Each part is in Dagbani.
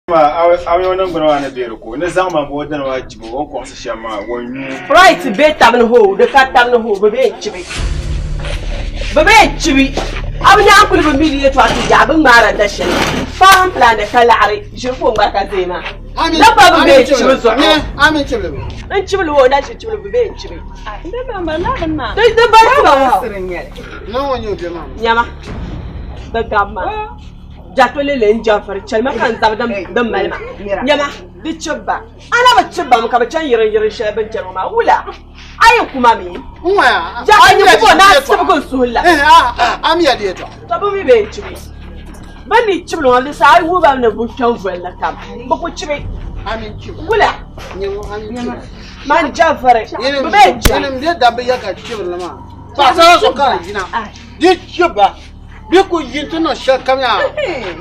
A mi o niŋgbuna maa ni be di ko, o ni zaŋ ma m-bo o dini maa chibi o ni kɔŋsi shɛm maa, o nyuu. Right be tab ni hoo, di ka tab ni hoo, bɛ be n-chibi. Bɛ be n-chibi. A bi nyaŋ kuli bi mi di yɛtɔɣa ti yaɣi bɛ ŋmaara da shɛli. Faahim pilandi ka laɣiri ʒiri ka o ŋmari ka zee maa. Da pa bɛ be n-chibi zuɣu. N chibili o na ʒi chibili bɛ be n-chibi. Di di bali tiba ŋɔ. Nyama, bɛ gabi maa. Jatoli le n-jɛnfiri chɛli ma ka n zabi din mali ma. Nyama, di chib ba. A na bi chib ba mi ka bɛ chani yiriŋyiriŋ shɛli bɛ ni chani ŋɔ maa, wula? A yi ku ma mi? Jɛɣu n-nyɛ ku ni a sibigi n suhu la. Tɔ bɛ mi bee n-chibi. Bɛ ni chibili ŋɔ, di saha a yi wuhi ba ni bɛ kpɛm voli ni kam, bɛ ku chibi. Wula? Man jɛnfiri, bɛ bee n-chibi. Di chib ba. Bɛ ku yi nti niŋ shɛlikam yaa,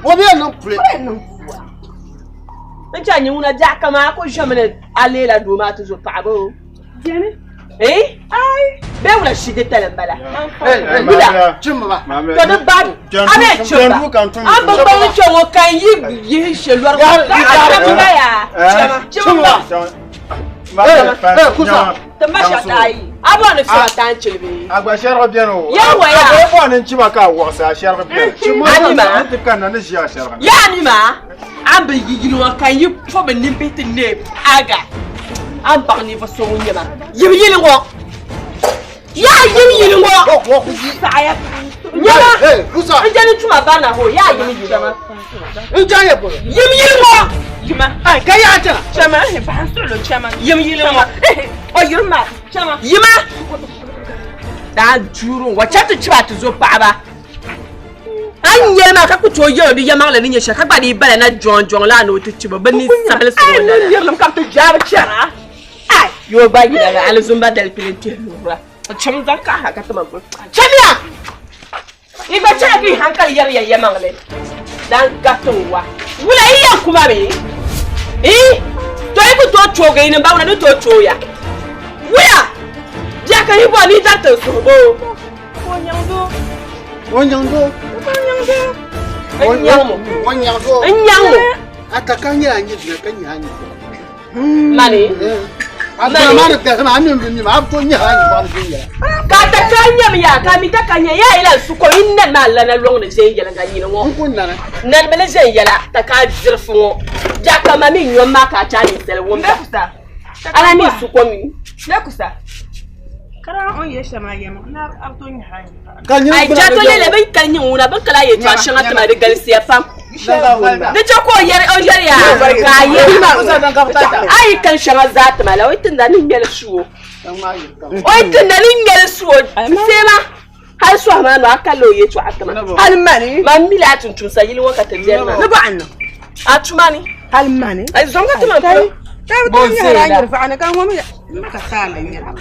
o bee niŋ puli. N chɛ nyɛ ŋuna biɛɣu kam a ku ʒɛmi ni a leela doo maa ti zo paɣaba o. Eh? Bee wula shi di tali m-bala? Wula? Chimmi ba. To di ba a bee chim ba. A bi gba ni kpe ŋɔ ka n yi yihi she lɔri ŋɔ. Chim ba yaa. Chim ba. Kusa. Ti ma shɛta ayi. A bɔri ni sɔra taan chili bee? A gba shɛrigi beni o. Yɛliwa yaa. A bɔri ni n chima ka a wɔɣisi a shɛrigi beni. A mi maa. N ti kanna ni ʒi a shɛrigi ni. Yaa mi maa, a ni bi yi yili ŋɔ ka n yi pɔbi nimbihi ti neei aga, a ni baŋ ninvuɣ so ŋun nyɛ ma. Yim yili ŋɔ. Yaa yim yili ŋɔ. Nyama, n je ni tuma barina hoo, yaa yim yili ŋɔ. Yim yili ŋɔ. Yima. Ka yaa chana. Chama, bahi n suɣilo chama. Yim yili ŋɔ. O yiri ma. Chama. Yima. Daa juuri wa chɛ ti chiba ti zo paɣaba. A ni yɛli maa ka ku tooi yɛli di yɛmaŋli ni nyɛ shɛli ka gba dii bala na jɔŋ jɔŋ laa ni o ti chibi bɛ ni sabili suɣu la. Ai nirilim ka bi ti jaai bi chɛra. Ai yoo gba yina la alizumba dali kpili n-tuhi lura. Cham zaŋ kaha ka ti ma gbubi. Chamiya! Yi gba chɛla ka yi hankali yɛri ya yɛmaŋli dan gati wa. Wula yi yɛn kuma mi? Ii! To yi ku tooi choogi yi nimba wuna ni tooi chooya. Wuya! Bia ka yi bɔri ni yi dariti n suhu boo? O nyaŋ doo. O nyaŋ doo. N nyaŋ mo. O nyaŋ doo. N nyaŋ mo. A ka ka nyɛla nyɛ dina ka nyɛ a nyɛ. Mani. A dina maa ni galisi maa a mini bi mi maa a bi tooi nyɛ a nyɛ bɔɣu ni viɛnyɛla. Ka ta ka nyam ya ka mi ta ka nya ya ila su ko in nan ma lana lɔŋ ni viɛnyɛliŋga nyini ŋɔ. N ku nani. Nani mi ni viɛnyɛla ta ka diri fu ŋɔ. Bia ka ma mi nyom maa ka a chaai ninsali wumda. Ala mi su ko mi. Nekusa. Kara on ye shɛm a yɛm na a bi tooi nyɛ a nyɛ. Ai jato lele bin kali nyɛ ŋuna bin kala yɛtɔɣa shɛŋa tima di galisiya pam di chɛ ka o yɛri o yɛri ya ka a yɛri a yi kali shɛŋa zaa tima la o yi tinda ni ŋmɛli su o o yi tinda ni ŋmɛli su o seema hali sɔhi maa no a kalila o yɛtɔɣa tima hali mani man mi la a tumtumsa yili ŋɔ ka ti biɛni maa ni bɔɣa niŋ a tuma ni hali mani ai zɔŋ ka tima polo ka bi tooi nyɛla a nyiri vaɣa ni ka ŋɔ mi ka taali nyɛla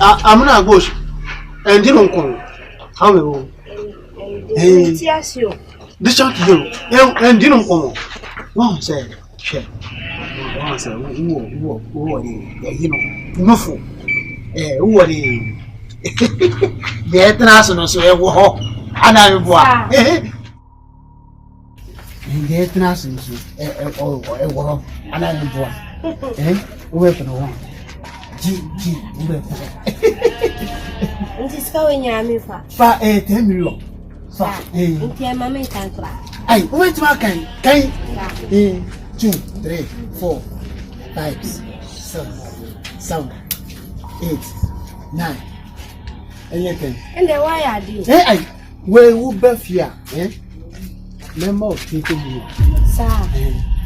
Amina Gosh, ɛndi no nkɔn. How me wo? Eh. Ti ase o. Di chaŋ ti yɛl o, ɛndi no nkɔn. Wɔn sɛ hwɛ. Wɔn sɛ wowɔ wowɔ wowɔ de ɛyi no nufu. Ɛɛ wowɔ de deɛ ɛtena ase no so ɛwɔ hɔ. Ana mi boa. Deɛ ɛtena ase no so ɛwɔ hɔ. Ana mi boa. Ɛɛ wobɛ pɛrɛ wɔn. Ji ji wobɛ pɛrɛ. Nti sika wɔ nyinaa mi fa. Fa 10 million. Fa. Nti ɛma mi nkan kora. Ayi wobɛtumi akan kan. 2, 3, 4, 5, 6, 7, 8, 9. Ɛyɛ 10. Ɛnna wayɛ adeɛ. Ɛ ayi wei wo bɛ fie a ɛ mɛma o 20 million. Saa.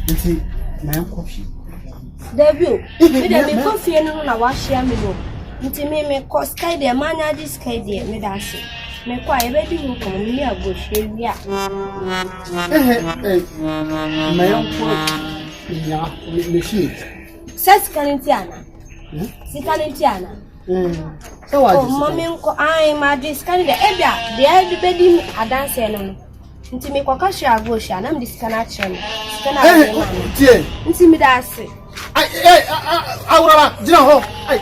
Nti mɛ nkɔ fie. Dabi o. Mi de mi kɔ fie no na wahyia mi no. Nti mi kɔ sika yi deɛ maa nya agye sika yi deɛ mi da ase. Mi kɔ a yɛbɛdi ho nkɔmɔ mi ne agohwɛ wie a. Ɛhɛ ɛ mɛ nkɔ nya me fie. Sɛ sika no nti ana? Sika no nti ana? Sɛ wagye Oh, ma sika. mi nkɔ ayi ma agye sika no deɛ ebi a deɛ ɛde bɛdi adanseɛ no. Nti mi kɔka hwɛ agohwɛ a na mi de sika no akyerɛ no. Sika no Ɛhɛ agye ma mi. tie. Nti mi da ase. Ayi ɛ awuraba gyina hɔ. Ayi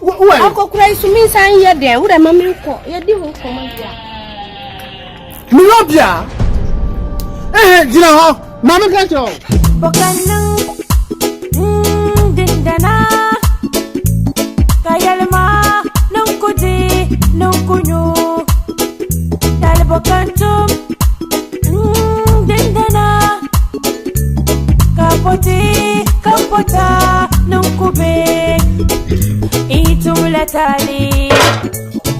wo wo yɛ. Akɔkora yi so mi nsan yɛ deɛ wo dɛ ma mi nkɔ yɛdi ho nkɔmɔ bi a. Million bia. Ɛhɛ gyina hɔ maame ka kyerɛ o. Bokanang dindana kayalma nungkudi nungkunyu talbokantum dindana kapoti kapota nungkube itulatali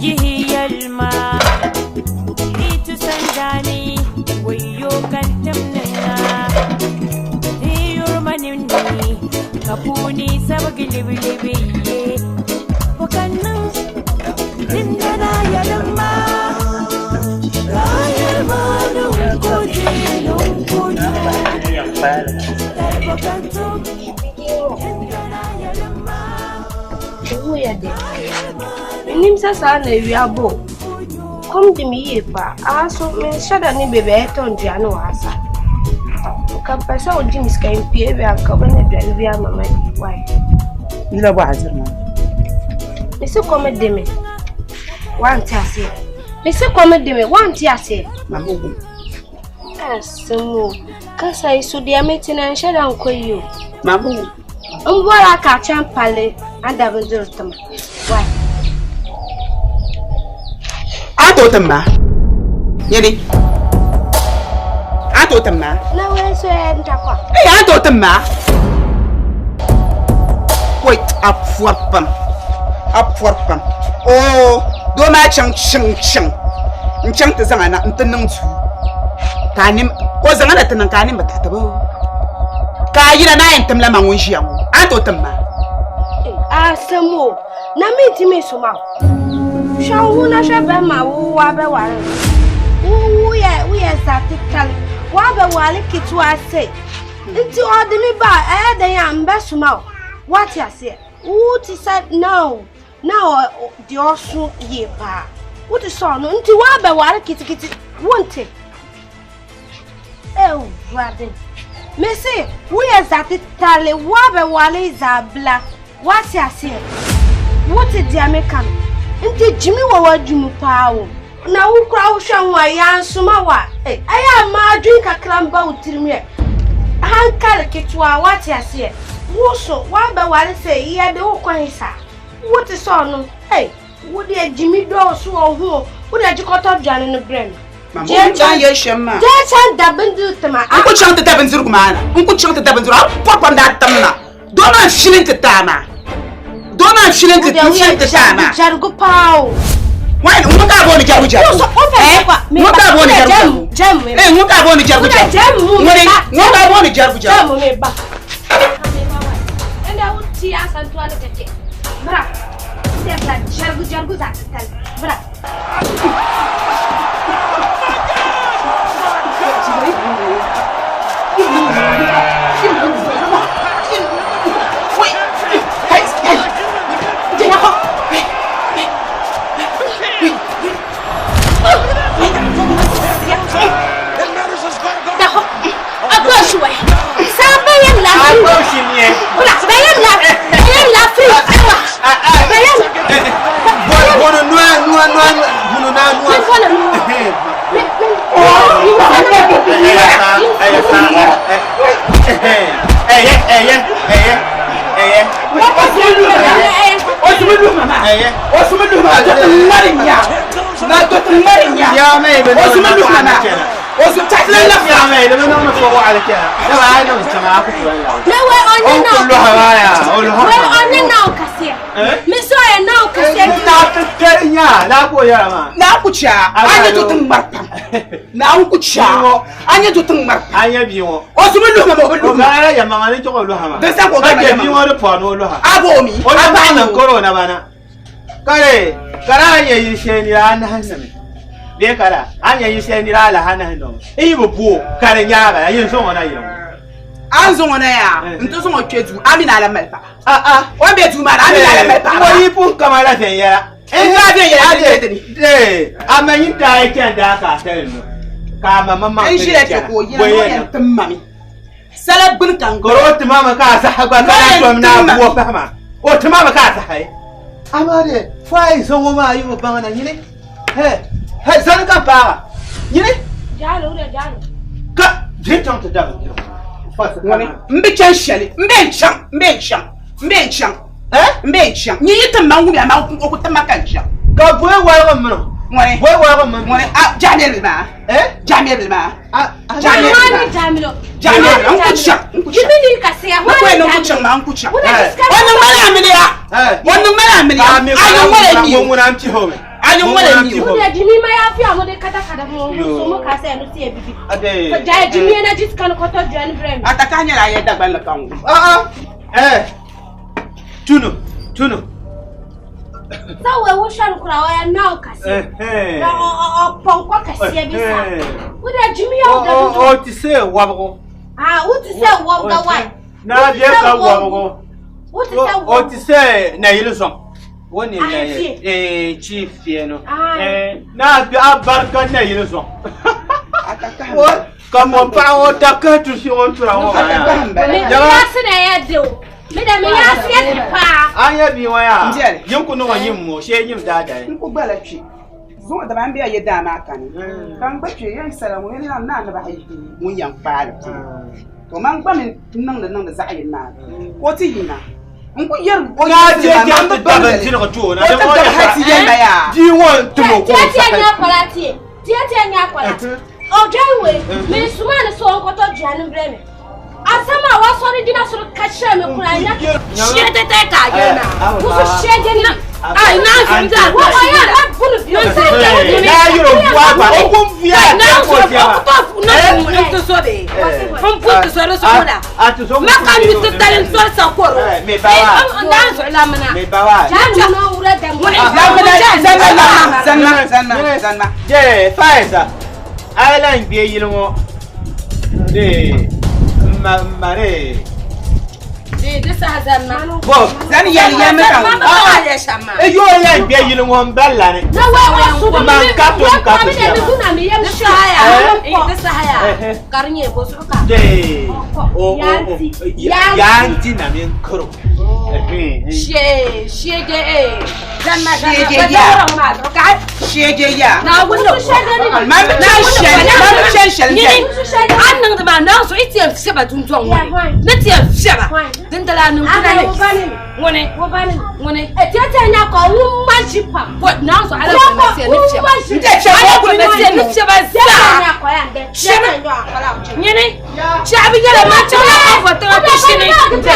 yihiyalma itu sandani wayo kantamnanga yurmanimni kapuni sabagilibilibiye Bokanang dindana yalma kayalma nungkudi nungkunyu talbokantum dindana yalma Ewu yɛ de. Menim sɛ saa na awia bɔ. Kɔm de me yie paa. Aha so menhyɛ da ne baabi a yɛtɔ nnuane wɔ ha sa. Nka mpɛ sɛ wogye me sika mpie ebi anka wobɛnya aduane bi ama madi. Wae. Yila bɔ azir ma. Mese kɔm de me. Wante aseɛ. Mese kɔm de me. Wante aseɛ. Ma mo gu. Asɛm o. Kasa yi so deɛ mete na nhyɛ da nkɔ yi o. Ma mo gu. Mbɔra ka kyɛn pale ada bindiri tuma. Wae. A to tim ma nyini a to tim ma. Na wei so yɛ ntakwa. Ee, a to tim ma woi, a pɔri pam, a pɔri pam. Oo, doo maa chaŋ shiŋ shiŋ n chaŋ ti zaŋa na n ti niŋ duu ka a nim o zaŋa na ti niŋ ka a nim bi taɣati bo ka a yina naa yɛn timla ma ŋun ʒiya ŋɔ a to tim ma. Asɛm o. Na mentumi soma wo. Hwɛ wo ho na hwɛ bɛrima a wo wabɛware no. Wo woyɛ zatetale. Woabɛware ketewa sɛ. Nti ɔde me ba a ɛyɛ dɛn a mbɛsoma wo. Woate aseɛ. Wo te sɛ na o na deɛ ɔso yie paa. Wote sɛ ɔno nti woabɛware kitikiti wonte. Ewurade. Mese woyɛ zatetale woabɛware zabla. Woate aseɛ. Wote deɛ meka no. Nti gyimi wɔ w'adwuma paa o. Na wo kora wohwɛ ho a yɛansoma wo a ɛyɛ a ma adwene kakra mba wo tirim yɛ. Hankare ketewa woate aseɛ. Wo so woabɛware sɛ yɛde wo kɔ he saa. Wote sɛ ɔno. Ei, wo deɛ gyimi dɔɔso wɔ ho o. Wo deɛ gye kɔtɔ aduane no brɛ me. Ma mo chaŋ yɛ shɛm maa. Gye kyɛn da bindiri tema. N ku chaŋ ti da bindirigu maa na n ku chaŋ ti da bindirigu a pɔri pam daa tim na doo maa n fili n ti taa maa doo maa n fili n ti n fili n ti taa maa. Jarigu paa o. Wai ŋun ka booni jarigu jarigu. Ŋun ka booni jarigu jarigu. Jam mi. Eh, ŋun ka booni jarigu jarigu. Jam mu mi Ŋuni ba. ŋun ka booni jarigu jarigu. Jam mi ba. Inda wuti ya san tuwa kake. Bra. Inda ka jarigu jarigu za ta tal. Bra. Wai, kai kai. Jina ho. O sumi luhi ma do ti ŋmari nya. Na do ti ŋmari nya. O sumi luhi ma na. O sumi taɣi la Ya mai da mun mun ko wa ala kya. Da ba ai nan chama ku tuwa ya. Ne wai onye na O kullu hawaya, o lu Wai onye na okasiya. Me so ya na okasiya. Ta ta nya na ko ya ma. Na ku cha. A nyɛ do ti ŋmari pam. Na ku cha. A nyɛ do ti ŋmari pam. An ya bi wo. O sumi luhi ma ma o bi O luhi ma. ga ya ma ni ko lu ha ma. Di sa ka o Ka gba ke ya bi ma. wo de po no lu ha. A bo mi. O A na ba ba nan mi. koro na bana. Kare kara ya yi she ni ra na hanna me. Be kara an ya yi she ni ra la hanna no. E bu bu kare nya ba yin so na yi. An zaŋ o na yaa. N ti zaŋ o kpe duu. A mi na la mali paɣa. Ah ah. O ni be duu maa ni a mi na la mali paɣa. Wo yi pun kama la fen yara. N daa viɛnyɛla a di dini. Eh, amma yin ta yi kyan da ka tare no. Ka ma mamma. N ʒila kpe ka o yina ni o yɛn tim ma mi. Sala gbuni ka n garo. Goro ti mama ka sa ha gba ka Noyan tom na timma. buwa fahama. O ti mama ka sa hai. Amma de fai so wo ma yi wo bangana nyine. He, he zan ka pa. Nyine Jalo da jalo. ka je tan ta da. Fa sa Ŋuni n bi chaŋ shɛli n bɛ n chaŋ n bɛ n chaŋ n bɛ n chaŋ Eh? n bɛ n chaŋ nyi yi ti ma n wumiya ma o ku ti ma ka n chaŋ. Ka boy wa ga mun. Ŋuni Boy wa ga mun. ŋuni a jaamɛ maa Eh? jaamɛ maa Ah, Jamilu. Wani jamilo. Jamilu, an ku chaŋ n ku chaŋ. Jimini kasiya. n ku yɛn ni n ku chaŋ maa n ku chaŋ. Wuna O ni ŋmani amiliya Eh. o ni ŋmani amiliya Ka mi a ni ŋmani mi mun am ti ho me. a ni ŋmani mi o. Wuna jimi ma ya fi amu de kata kada mu so mu kasa no si bibi. Ade. Ja jimi na jit kan koto John Brem. A ta ka nyɛla a yɛ Dagban ni ka n wum. Ah ah. Eh. Tunu, tunu. Sa we wo shan kura wa ya na kasiya. Eh eh. Na o o o ponko kasiya bisa. Wuna jimi ya O da o dudu. o ti se wabgo. Ah, wuti se wo ga wai. Na je ka wabgo. Wuti se wo. O ti se na yili zɔŋ. Wo ni na Ah, ye fie. eh chi fie no. Ah. Eh na bi a barka na yili zɔŋ. A ta ka Wo ka mo pa o ta ka tu si on tura wo. A ta ka n Me bala. ya se na ya de o. Me da me ya se ya pa. An ya bi wa ya. Ndiɛli. Yin ku no yin mo she yin da da. N ku gbala kpe zuŋɔ daba n bɛ yɛ daa maa kani ka n gba kpe yɛn sala ŋun yɛn naa ni bahi ŋun yɛn kpaali puuni to man gba mi niŋdi niŋdi zaɣ yini maa ka o ti yina n ku yɛri o Na je ma jam n bi ti daban baŋdili jin ko tu na. o ti dabi hali ti yɛn yaa Di won tu mo ko. Tie tie nya kwala tie. Tie tie nya kwala. O jai we. Me suma ne so nkoto John Brem. Asama wa sori dina sori ka kyerɛ me kura nya. Shie tete ka yɛ na. Wusu hyɛ gye ni. Ai na nso da. Wo wa ya abunu bi. Na yoro bua ba. O kun via Na ko nso tia. ko to na nto so be. N pu ti so so da. A tu so. Ma ka mi ti tali n sori sa koro. Eh, me ba wa. Na nso la mana. Me ba wa. Janu no wura dam. zanna zanna zanna zanna zanna Je faisa. Island bi yili ŋɔ. De ma mare. Di di sa zanna. Bo zani yɛli yɛmi ka Ma ba yɛ shama. e yo la bi yili ŋɔ n balla ni. Na wa wa su Man ka to ka to Mi siya da ma. mi na mi yam Di sha. sa ya. Eh. Di sa ya. Karinye bo su ka. De o o o Yanti. yanti na min kuro. Shie shie je e. Zanna zanna. Shie je Ba ya. da ma ka. hyɛ gye yaa Na wunno. man bi na hyɛ man bi hyɛ hyɛli Nyini. jɛ An niŋdi maa na so i ti yɛn fiɛba dundɔŋ ŋɔ ni. Ni ti yɛn fiɛba. Dindala niŋ kuna Ana ni. wo bani. Ŋuni. Wo bani. Ŋuni. E tie tie nya ko wu ma ji pa. Bɔ na so ala ko na tiɛ ni fiɛba. n tɛ kyɛ Ala o ko kuli na tiɛ ni fiɛba zaa. Nya ko ya nde. Tie tie nya ko la. Nyini. Shɛbi yɛlɛ ma chaŋ la ka fɔ tiŋa ti shini.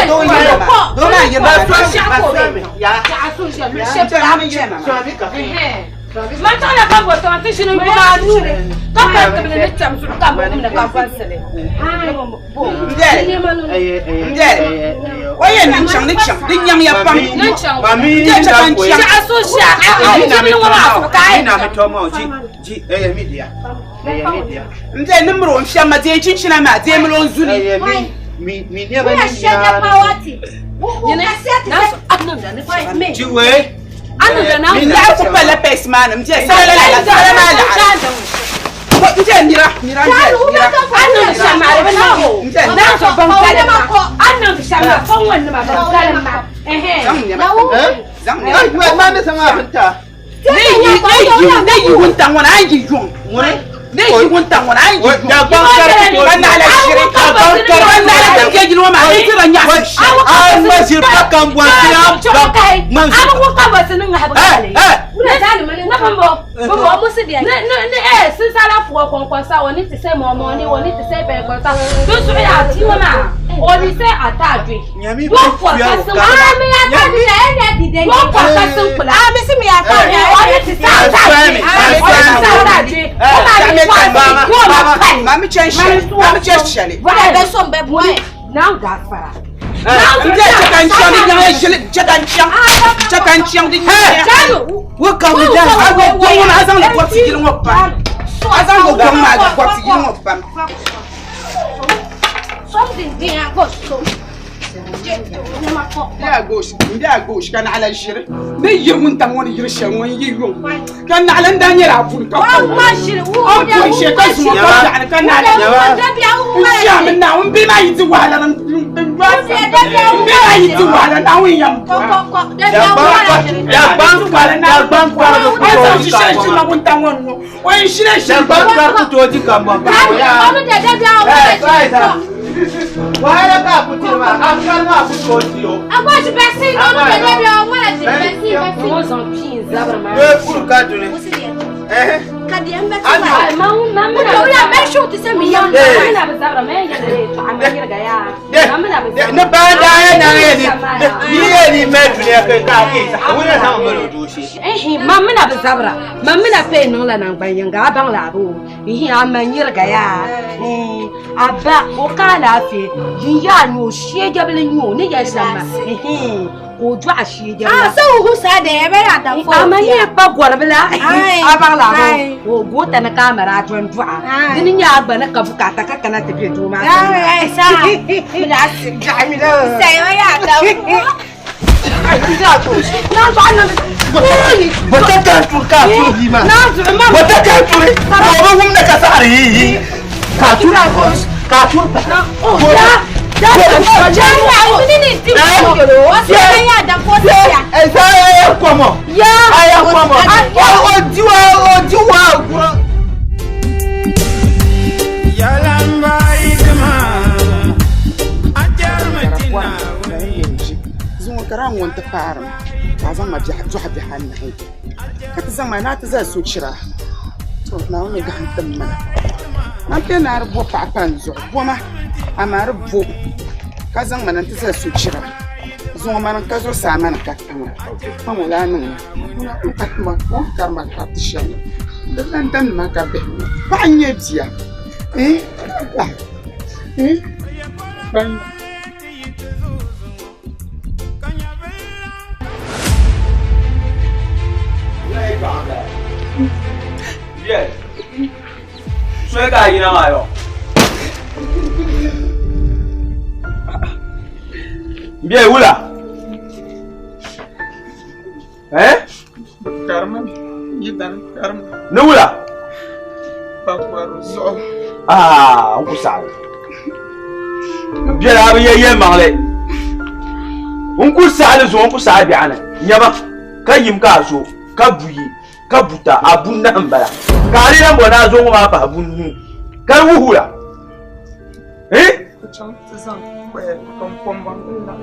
doo yɛrɛ ma doo maa yɛrɛ ma Shɛbi ko bɛ. Ya. Shɛbi so shɛbi n shɛbi tɛ la. mi yɛrɛ ma Ma chaŋ la ka fɔ tiŋa ti shini kuma anu. Ka pa tibili ni chɛm zuɣu ka mɔgɔ minɛ ka fɔnsili. n jɛli n jɛli o yɛn niŋ chaŋ ni chaŋ di nyaŋ ya pam Ni chaŋ. Mami N tɛ kyɛ ka n chaŋ Shɛbi so shɛbi. A a jibili ŋɔ maa fɔ ka a Ni yɛ na mi chaŋ. to ma ji ji e mi dia. E mi dia. n jɛli ni miri o n fiɛm ma deei chinchina maa deei mili o n zuli E mi mi mi ne ba Wo ya ni hyɛ gye pa wa ti. Wo wo Nyini. ka sia ti Na so a niŋda ni fiɛba. Me. Ji we. A niŋda na n laɣi ku palla pɛs maa ni n jɛli sala la la sala maa laɣari n jɛli nira nira n jɛli nira A niŋdi shɛm maa di bi niŋ o. n jɛli Na so ban galim ma. A niŋdi shɛm maa fɔ ŋɔ nima ban galim ma. Ɛhɛn. zaŋ nɛma Eh? zaŋ Ai nɛma ma ma mi sanga binta. ne yi ne yi ne yi wuntaŋ ŋɔ na a yi yuŋ Ŋuni. Ne yi wuntaŋ ŋɔ ni a yi yi yuŋ. Dagbaŋ kari ku tooi Ka naɣila ʒiri. Dagbaŋ Ka naɣila din bɛ yili ŋɔ maa di dira nyaɣisi shɛli. A ŋma ʒiri pa kambɔnsi a ŋma ʒiri. Mami chɛn shɛli. Mami chɛn shɛli. N bɛ chɛ ka n chaŋ di nyaŋ ʒili chɛ ka n chaŋ chɛ ka n chaŋ di nyaŋ. Wo ka mu da. A go gɔŋ ŋɔ maa a zaŋ li gɔbisi yili ŋɔ pam. A zaŋ go gɔŋ maa gɔbisi yili ŋɔ pam. N bɛ a gooshi ka naɣila ʒiri ni yi wuntaŋ ŋɔ ni yiri shɛli ŋɔ n yi yuŋ ka naɣila n daa nyɛla a puni ka pɔi o pɔi shɛ ka zuŋɔ ka biɛɣuni ka naɣila n ʒɛmi Naawuni bihi maa yi di wahala n bihi maa yi di wahala Naawuni yɛm Dagbaŋ kari ku a tooi zaŋ di ʒi shɛli ʒiri kambɔŋ. ma wuntaŋ ŋɔ ni ŋɔ o yɛn ʒila ʒili Dagbaŋ kari ku tooi di kambɔŋ. Wahala ka a ku tiri maa, a kari maa ku tooi di o. Doo kuri ka duni. Ni baa daa yɛ na yɛ ni ni yɛ ni mɛ dunia ka ka ke sa wani zaŋ mali o dooshee. Mam mina bi zabira mam mina pe niŋla nangban yinga a baŋ la a bo ihi a ma nyiriga yaa a ba o ka alaafee yin yaa nyɛ o sheejabili nyɛ o ni yɛli shɛm maa ihi ka o dɔɣi sheejabila a ma nyɛ kpa gɔribila a baŋ la a bo o goota ni ka a mali a dɔn dɔɣa dini nyɛ a gba ni ka bukaata ka kana ti bɛ doo maa sani Bɔta ka turi ka turi bia maa. Bɔta ka turi ka o bi wumda ka saɣari yi yi ka turi ka turi pa. Ɛsɛ ayɛ kɔmɔ. Ayɛ kɔmɔ. O diwa o diwa kura. Zuŋɔ ka daa ŋɔ n-ti paari ma ka a zaŋ ma dɔɣi bihi anahi ka ti zaŋ ma ni a ti zali sochira to Naawuni ni gahim tim ma na. Man pe ni a di bo paɣa pa n zuɣu boma amaa di bo ka zaŋ ma na nti zali sochira zuŋɔ mani n ka zuɣusaa mani ka tiŋa pa ŋɔ laa niŋ ma n ka tuma o ni kari ma kariti shɛli di lan damdi ma ka bihi ŋɔ paɣa n-nyɛ bia eh eh ban Soli ka a yina maa yɔ. N bɛ wula. Eh? Karima yi dani karima. Ni wula? Pakwari zuɣu. Ah, n ku saɣi. N biɛla a bi yɛ yɛlimaŋli. N ku saɣi li zuɣu n ku saɣi biɛɣuni. Nyama ka yim ka a zo ka buyi ka buta a bunahi n bala. Ka a di lan bɔ ni a zo ŋɔ maa pahi bunuu ka di wuhi wula. Eh? O chaŋ ti zaŋ kɔŋkɔmbɔŋ la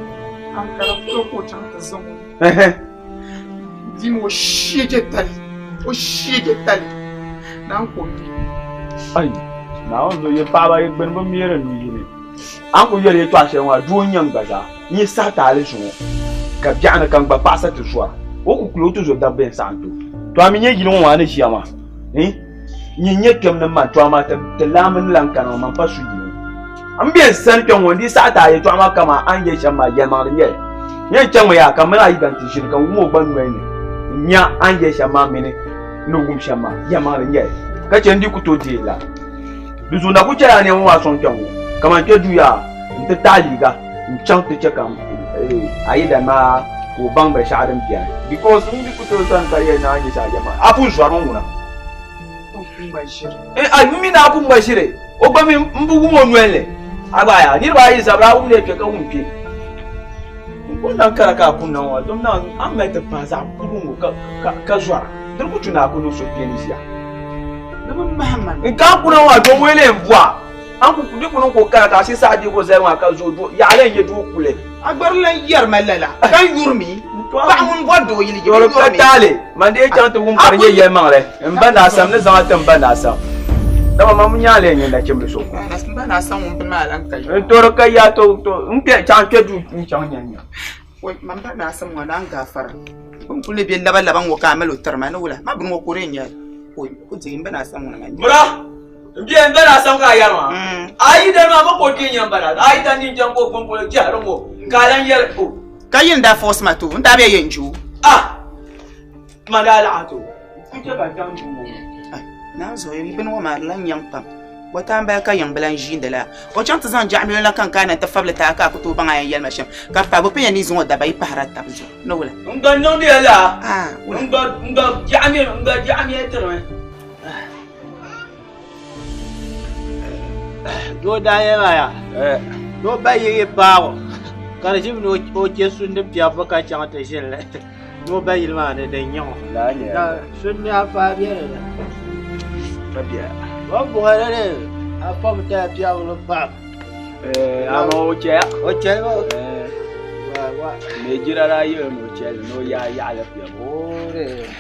ankara polo ka o chaŋ ti zaŋ o. Dim o sheege tali o sheege tali naan ko mi. Ai, Naawuni zo yi paɣaba yi gbuni bi meeri nu yini. A ni ku yɛli yɛtɔɣa shɛli ŋɔ doo n-nyɛ n gba zaa n yi sahi taali zuŋɔ ka biɛɣuni ka n gba paɣasa ti zɔra o ku kuli o ti zo dabba yɛn saɣim ti o. To a mi nyɛ yili ŋɔ maa ni ʒiya maa eh nyin nyɛ kpɛm ni man to amaa ti laamba ni lan kana ŋɔ man pa su yili ŋɔ. M be n sani kpɛŋ ŋɔ n dii saɣi ti a yɛtɔɣa maa kaman a ni yɛli shɛm maa yɛlimaŋli n-nyɛ li. N yɛn chaŋmi yaa ka m mini a yi dan ti ʒini ka n wum o gba noli ni n-nya a ni yɛli shɛm maa mini ni wum shɛm maa yɛlimaŋli n-nyɛ li ka chɛ n dii ku tooi deei la. Di zuɣu na ku chɛla a nɛma maa sɔŋ kpɛŋ ŋɔ kaman kpe duu yaa nti taɣi liiga n-chaŋ ti chɛ ka a yidana maa ka o baŋ binshɛɣu din beni because n di ku tooi sani ka yɛli ni a ni nyɛ shɛli yɛlimaŋli a pun zɔrimi ŋuna. A mi ni a pun ŋma ʒiri o gba mi m bi wum o noli ni a gba yaa niriba ayi zabiri a wumdi kpe ka wum kpe. N kuli na kara ka a pun na ŋɔ dom na a ni mali ti pahi zaɣ kuru ŋɔ ka zɔra di ku tu ni a ku niŋ suhupiɛlli ʒiya. Di bi mahim ma. N ka kuna ŋɔ a doo ŋɔ yɛlɛ n bɔa. An ku di kuni ko kana ka a saɣa deego zali maa ka zo do yaɣali n nyɛ doo kuli. A gba di lan yɛri ma lala ka n yuri mi paɣa ŋun bɔri doo yili Yɔri ka taali man dee chaŋ ti wum ka di nyɛ yɛlimaŋli n ba naa sam ni zaŋ a ti n ba naa sam dama man nyaa lee nyɛ nachimbi so N ba naa sam ŋun bini maa lan ka yi. N toori ka yaa to to n kpɛ chaŋ kpɛ duu n chaŋ nya nya. Wai man ba naa sam ŋɔ naan gaafara bin kuli bɛ laba laba ŋɔ ka a mali o tiri ma ni wula ma bini ŋɔ ka o di yɛn nyɛ o deei n ba naa sam ŋɔ ni Mura n bɛ n ba naa sam ka a yɛri maa a yi dani maa ma ka o deei nyɛ n ba naa a yi dani ni chaŋ ka o gbuni polo jɛhiri ŋɔ ka a lan yɛli o. Ka yini daa force ma to n daa bɛ yɛn je o. Ah! Ma daa laɣa to n chɛ ka chaŋ duu ŋɔ. Naa zuɣu bini ŋɔ maa di lan nyaŋ pam. Wata m-bala ka yiŋ bi lan ʒiindi la. O chaŋ ti zaŋ jaɣimyoli na ka n kana nti fabili ti a ka a ku tooi baŋ a yɛn yɛli ma shɛm. Ka pa bi pun yɛn ni yi zaŋ o daba yi pahiri a tab zuɣu. Ni wula? N gba niŋdi ya laa. N gba n gba jaɣimyoli n gba jaɣimyoli tirimi. Doo daa yɛli ma yaa ni o ba yi yi paagi o ka di ʒimi ni o chɛ sundi piɛbbu ka chaŋ ti ʒini li ni o ba yili maa ni din nyɛ o sundi afa bɛ di ni o buɣili ni afa bi taya piɛbbu ni pam ama o chɛya o chɛli me jira daa yɛli ni o chɛli ni o yaai yaɣali piɛbbu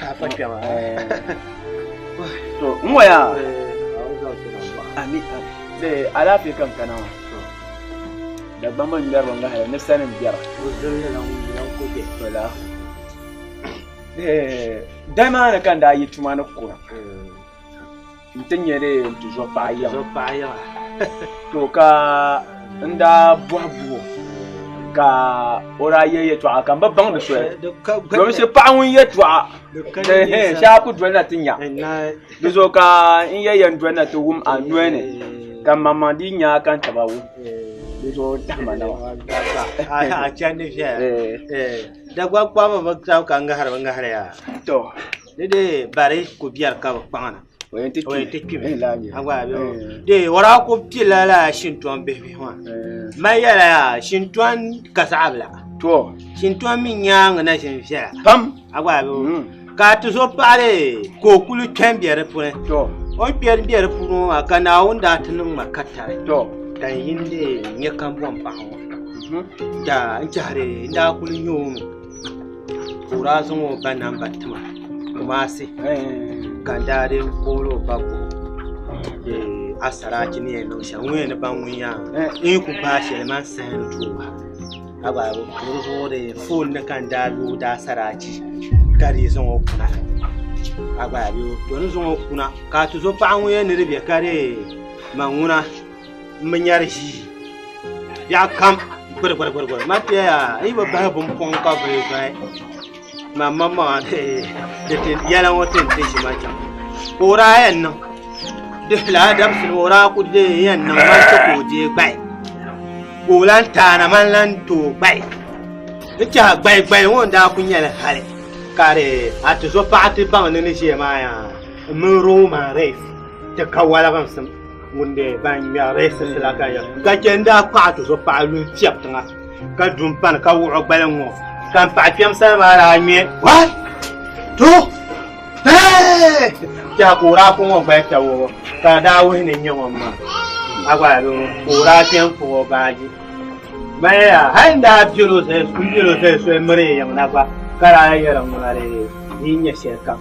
afa kpɛma To n ŋɔ yaa ami de alaafee ka n kana maa Dagbamba n ŋmɛri bi ŋahili ni sani n biɛra dali maa ni ka n daa yi tuma ni kuna n ti nyɛ de n tuzo paɣa yiŋa to ka n daa bɔhi buo ka o daa yɛ yɛltɔɣa ka n bi baŋ di soli domi shi paɣa ŋun yɛltɔɣa shee a ku doli na ti nya di zuɣu ka n yɛ yɛn doli na ti wum a noli ni ka n maŋmaŋ dii nya ka n taba wum di zuɣu n tahi ma na maa. A chandi viɛla Dagbaŋ kpamba bi tabi ka ŋahiri bi ŋahiri yaa to Di dee bari ko biɛri ka bi kpaŋ na. O yɛn ti O yɛn ti kpimi. A gba bɛ dee o daa ku pila lala Shintɔn bihi bihi maa. Mali yɛla yaa Shintɔn ka zaɣa bila. To. Shintɔn mi nyaangi na ʒini viɛla. Pam. A gba bɛ ka ti zo paɣali ka o kuli kpɛ n bɛ di puuni. To. O ni kpɛ n bɛ di puuni ŋɔ maa ka Naawuni daa ti niŋ ma katari. To. Ka n yi n nyɛ kambɔŋ paɣa ŋɔ. Da n tɛhiri n daa kuli nyɛ o mi. Ka o daa zaŋ o ba namba ti ma Kumasi ka n daa dii kooli o ba guhi asarachi ni yɛn niŋ shɛm ŋun yɛn ni baŋ ŋun yaa n yi ku gbaai shɛli man sahi ni tooi bahi ka gba di zuɣu di foon ni ka n daa lu o daa asarachi ka dii zaŋ o kuna ka gba to ni zaŋ o kuna ka a tuzo paɣa ŋun yɛn ni di bɛ ka di man ŋuna n bi nyɛri ʒii biɛɣu kam gbiri ma tiɛya yi bi bahi binpɔŋ ka vuli zɔhi ma maŋmaŋa di ti yɛla ŋɔ ti n ti ʒi ma chaŋ ka o daa yɛn niŋ di lala dabisili o daa ku dee yɛn niŋ man chɛ ka o deei gbahi ka o lan taana man lan tooi gbahi n tiɛha gbahi gbahi ŋɔ n daa ku nyɛli hali ka di a ti zo paɣa ti baŋ ni ni ʒiya maa yaa n mini Roman race ti ka waligimsim ŋun de ban ŋmɛri reesisi la ka yɛli ka chɛ n daa kpaɣi ti zo paɣa lu n-fiɛbi tiŋa ka du m-pani ka wuɣi o gbaliŋ ŋɔ ka m paɣa kpɛm sani maa daa ŋme one, two, three tɛha ka o daa kpuɣi o gbali tabi o ka di daa wuhi ni n-nyɛ ŋun maa a gba ka o daa kpe n-kpuɣi o baaji mali yaa hali n daa beli o zali n beli o zali soli miri yiŋ na gba ka daa yɛri ŋuna di yi nya shɛlikam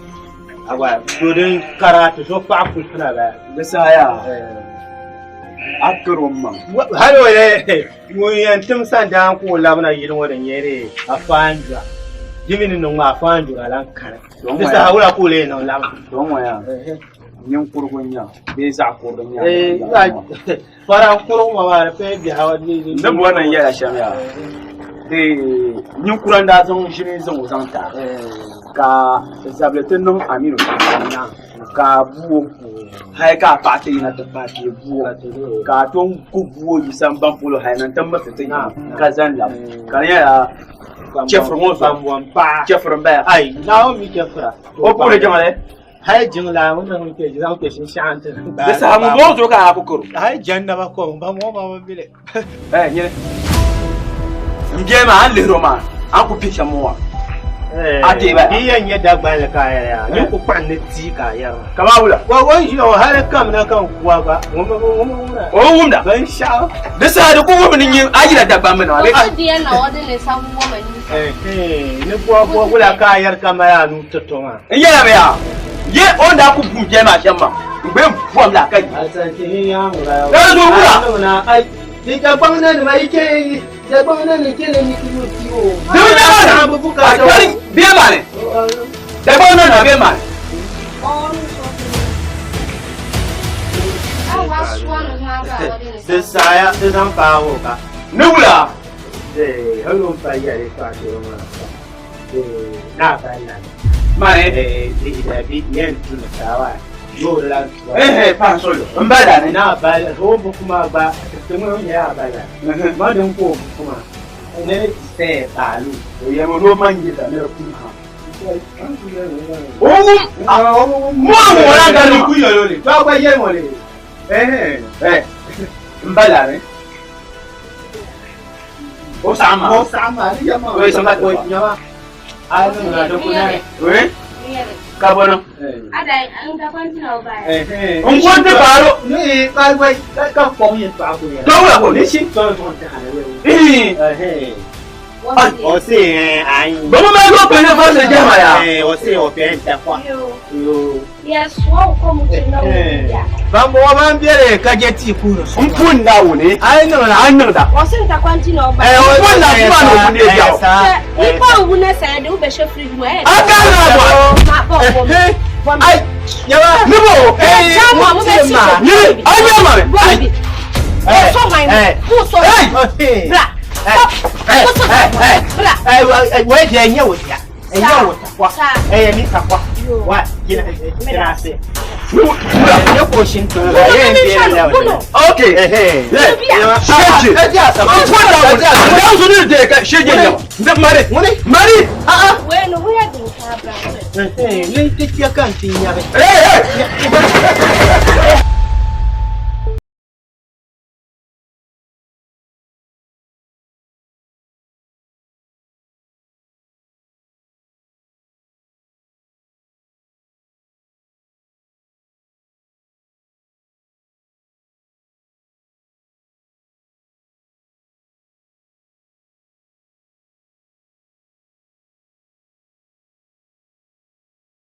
Agba to din kara ti so paɣa kuli na baya. Di saha yaa a kari o maŋ. Hali o yɛ ŋun yɛn tim sandaan ka o labina yili ŋɔ din nyɛ di afaanjura di mi ni niŋ maa afaanjura lan kani. Di saha wula ka o lee niŋ lama. To ŋɔ yaa ninkurigu n-nya bee zaɣ kurili n-nya. Fara kurugu ŋɔ maa di paya biɛha wa di Ni bɔri ni n yɛla shɛm yaa ninkura n daa zaŋ ʒini zaŋ o zaŋ ta ka zabili ti niŋ Aminu ka a buo hali ka a paɣa ti yina ti paai ti buo ka a tom ku buo yi samban polo hali na n ti miriti ti yina ka zani labi ka di nyɛla chɛfiri ŋɔ zuɣu chɛfiri n bala ai Naawuni mi chɛfira o puuni jiŋli Hali jiŋlaa ŋun na ŋun kpɛ zaŋ kpɛ shinshaɣu nti Di saha ŋun bɔŋɔ zuɣu ka a ku karo. Hali jannaba ko n ba ŋɔ ma bi bili. Ɛɛ nyini n bia maa a ni lihiri o maa a ni ku pihi shɛm ŋɔ maa. A teei ba. Di yɛn nyɛ Dagbanli ka a yɛra yaa, ni ku kpaɣi ni tii ka a yɛri ma. Kamaa wula? Wa o ni ʒiya ŋɔ hali kamina ka n ku a gba, ŋun bi wumda. O bi wumda? Binshɛɣu. Di saha di ku wuhimi ni nyɛ a yila Dagbamb na maa bee? O di yɛn na o di ni sa wuma ni. Ɛhɛn, ni bɔhi bɔhi wula ka a yɛri ka mali a nuu ti to maa? N yɛla mi yaa, ye o ni daa ku buum jɛli maa shɛm maa, n gba yɛn bɔhim la ka yi. Asante hin yaa ŋura. Dala zuɣu wula? A niŋ na, ai, di Dagbaŋ na nima yi chɛ yi Dagbaŋ na ni chɛ ni yi ti yo ti o. Di bi daa maa ni, a kari bee maa ni, Dagbaŋ na na bee maa ni. Di saaya di zaŋ paagi o ka. Ni wula? Ee, hali o ni pa yɛli paɣa shɛli maa, ee, naa ba la. Mani? Ee, di da bi yɛn tuni sawa, yoori la tuwa. Ehe, paɣa soli, n ba la ni. Naa ba la, o buku maa gba, ti ŋɔ nyɛla a ba la. Ma din ka o buku maa, ni di sɛ baalu. O yɛmi ni o man yi da ni di kum ha. O wum, mo ŋɔ la gari ku yɛl o li, to a gba yɛl ŋɔ li. Ehe. Eh, n ba la ni. O saɣim maa. O saɣim maa, di yɛm maa. O saɣim maa. O nyama. A niŋ na di ku nani. Oye? Ka bɔ niŋ? Ehe. N ko ti baaro. Ni ka wai ka kpɔŋ yɛltɔɣa ku yɛla. Ka wula ko? Ni shi tɔn zuɣu ti hali wei. Ii. Ehe. O se ayi. Bɔbɔ ma ko pɛnɛ fɔ se jama ya. Eh, o se o pɛn tɛ kɔ. Yo. Yes, Ban bɔŋɔ ban bɛri ka jɛ tii kuuri so. N pun da wuni. A yi niŋ la. A niŋ da. Wasin ta kwanti na ọba. Eh, o pun da kuma na o kun de jaw. Nipa owu na sɛ de wobɛhyɛ fridge mu ɛyɛ. A ka na bɔ. Ma bɔ bɔ mi. Bɔ mi. Ayi. Yaba. Ni bo. Ɛ jaamu a mo bɛ si so. Ni a ɲɛ ma mi. Bɔ mi. Kò so hwan mi. Kò so. Hey. Bra. Kò so bra. Wei deɛ ɛnyɛ wo dea. Ɛnyɛ wo takwa. Saa. Ɛyɛ mi takwa. Wa gyina gyina ase. Ɛnyɛ ko si ntɔn. Ɛyɛ n bɛ la o. Ok. Ɛhɛn. Seji. Ɛdi asam. N pun da wuni. Dan su ni de ka seji ɲɛ. N mari. Mari. Wei no woyɛ den paa bra. Ɛhɛn. Ne tɛ tiɛ kan ti ɲaga. Hey hey.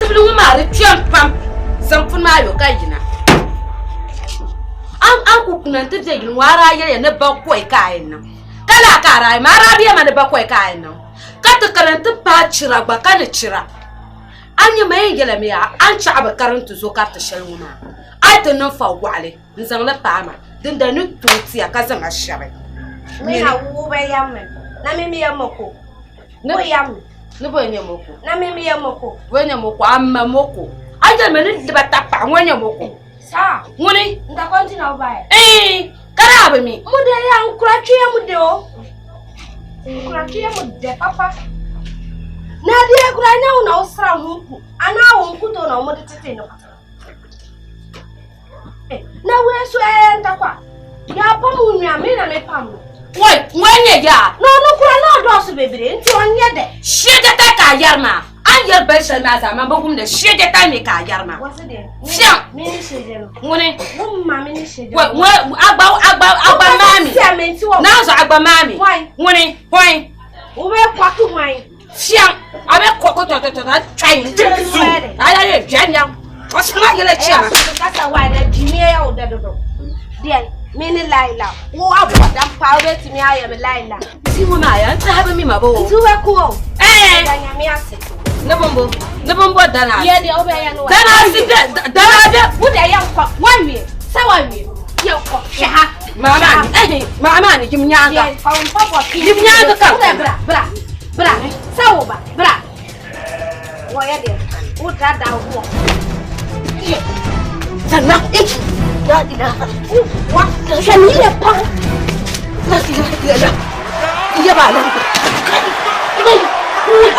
Tibili ŋɔ maa di kpɛm pam zaŋ puni maa yo ka yina. An an ku kuna n-ti be yili ŋɔ a daa yɛliya ni bakɔi ka a yɛn niŋ. Ka laa ka a daa yɛn maa a daa bi yɛli ma ni bakɔi ka a yɛn niŋ. Ka ti kana n-ti paai chira gba ka ni chira. A nya ma yɛn yɛla mi yaa a ni chaɣi bi karim ti zo kariti shɛli ŋɔ maa a yi ti niŋ fa waɣili n zaŋ li paai ma dinda ni tooi tiya ka zaŋ a shɛbi. Mi na wo bɛ yam mi. Na mi mi yam moko. Wo yam mi. Ni bo nyɛ moko. Na mi mi yam moko. Wo nyɛ moko a ma moko. A yɛli mi ni dibata paɣa ŋɔ nyɛ moko. Saa. Ŋuni. N da kɔnti na o ba yɛ. Ee ka daa bi mi. Mu de ya n kura twiya mu de o. N kura twiya mu de papa. Na deɛ kura nyɛ wo na wo sra ho nku anaa wo nkuto na wɔde tete no. Na wei so ɛyɛ ntakwa. Yɛapam wo nua me na mepam no. Wai ŋɔ nyɛ yaa. Na ɔno kura na ɔdɔɔso bebree nti ɔnyɛ dɛ. Shɛgɛta ka a yɛri maa. An yɛri bali shɛli maa zaa maa bi wumdi shɛgɛta mi ka a yɛri maa. Wɔsi deɛ. Fiɛŋ. Me ne hyɛgɛ no. Ŋuni. Wo ma me ne hyɛgɛ. Wai ŋɔ agba agba agba maami. Sɛ me nti wɔ. Naa zuɣu agba maami. Hwan. Ŋuni hwan. Wo bɛ kwaki hwan. Fiɛŋ a bɛ kɔkɔ tɔ tɔ tɔ tɔ twain. A yɛ yɛ biɛn yaŋ. Ɔsoma yɛlɛ kyɛn. Ɛyɛ so kasa wa na gyimi ɛyɛ wo dɛ dodo. Deɛ me ne Laila. Wo abɔ dam paa wobɛtumi ayɛ me Laila. Ti ŋɔ maa ya n tahi bi mi ma bo. Nti wobɛko o. Ɛɛ. Da nyame ase. Ne bombo ne bombo dana. Yɛ deɛ wobɛyɛ no wa. Dana ase dɛ dana dɛ. Wo deɛ yɛnkɔ wawie sɛ wawie yɛnkɔ hwɛ ha. Maama ni ɛhɛn maama ni yim nyaanga. Deɛ fa wo mpaboa pii. Yim nyaanga kan. Wobɛ bra bra bra sɛ wo ba bra. Wɔyɛ deɛ wo dada wo. Sanna eh. La ilaha. Wa hwɛ ne yie paa. La ilaha illallah. Iya ba nan.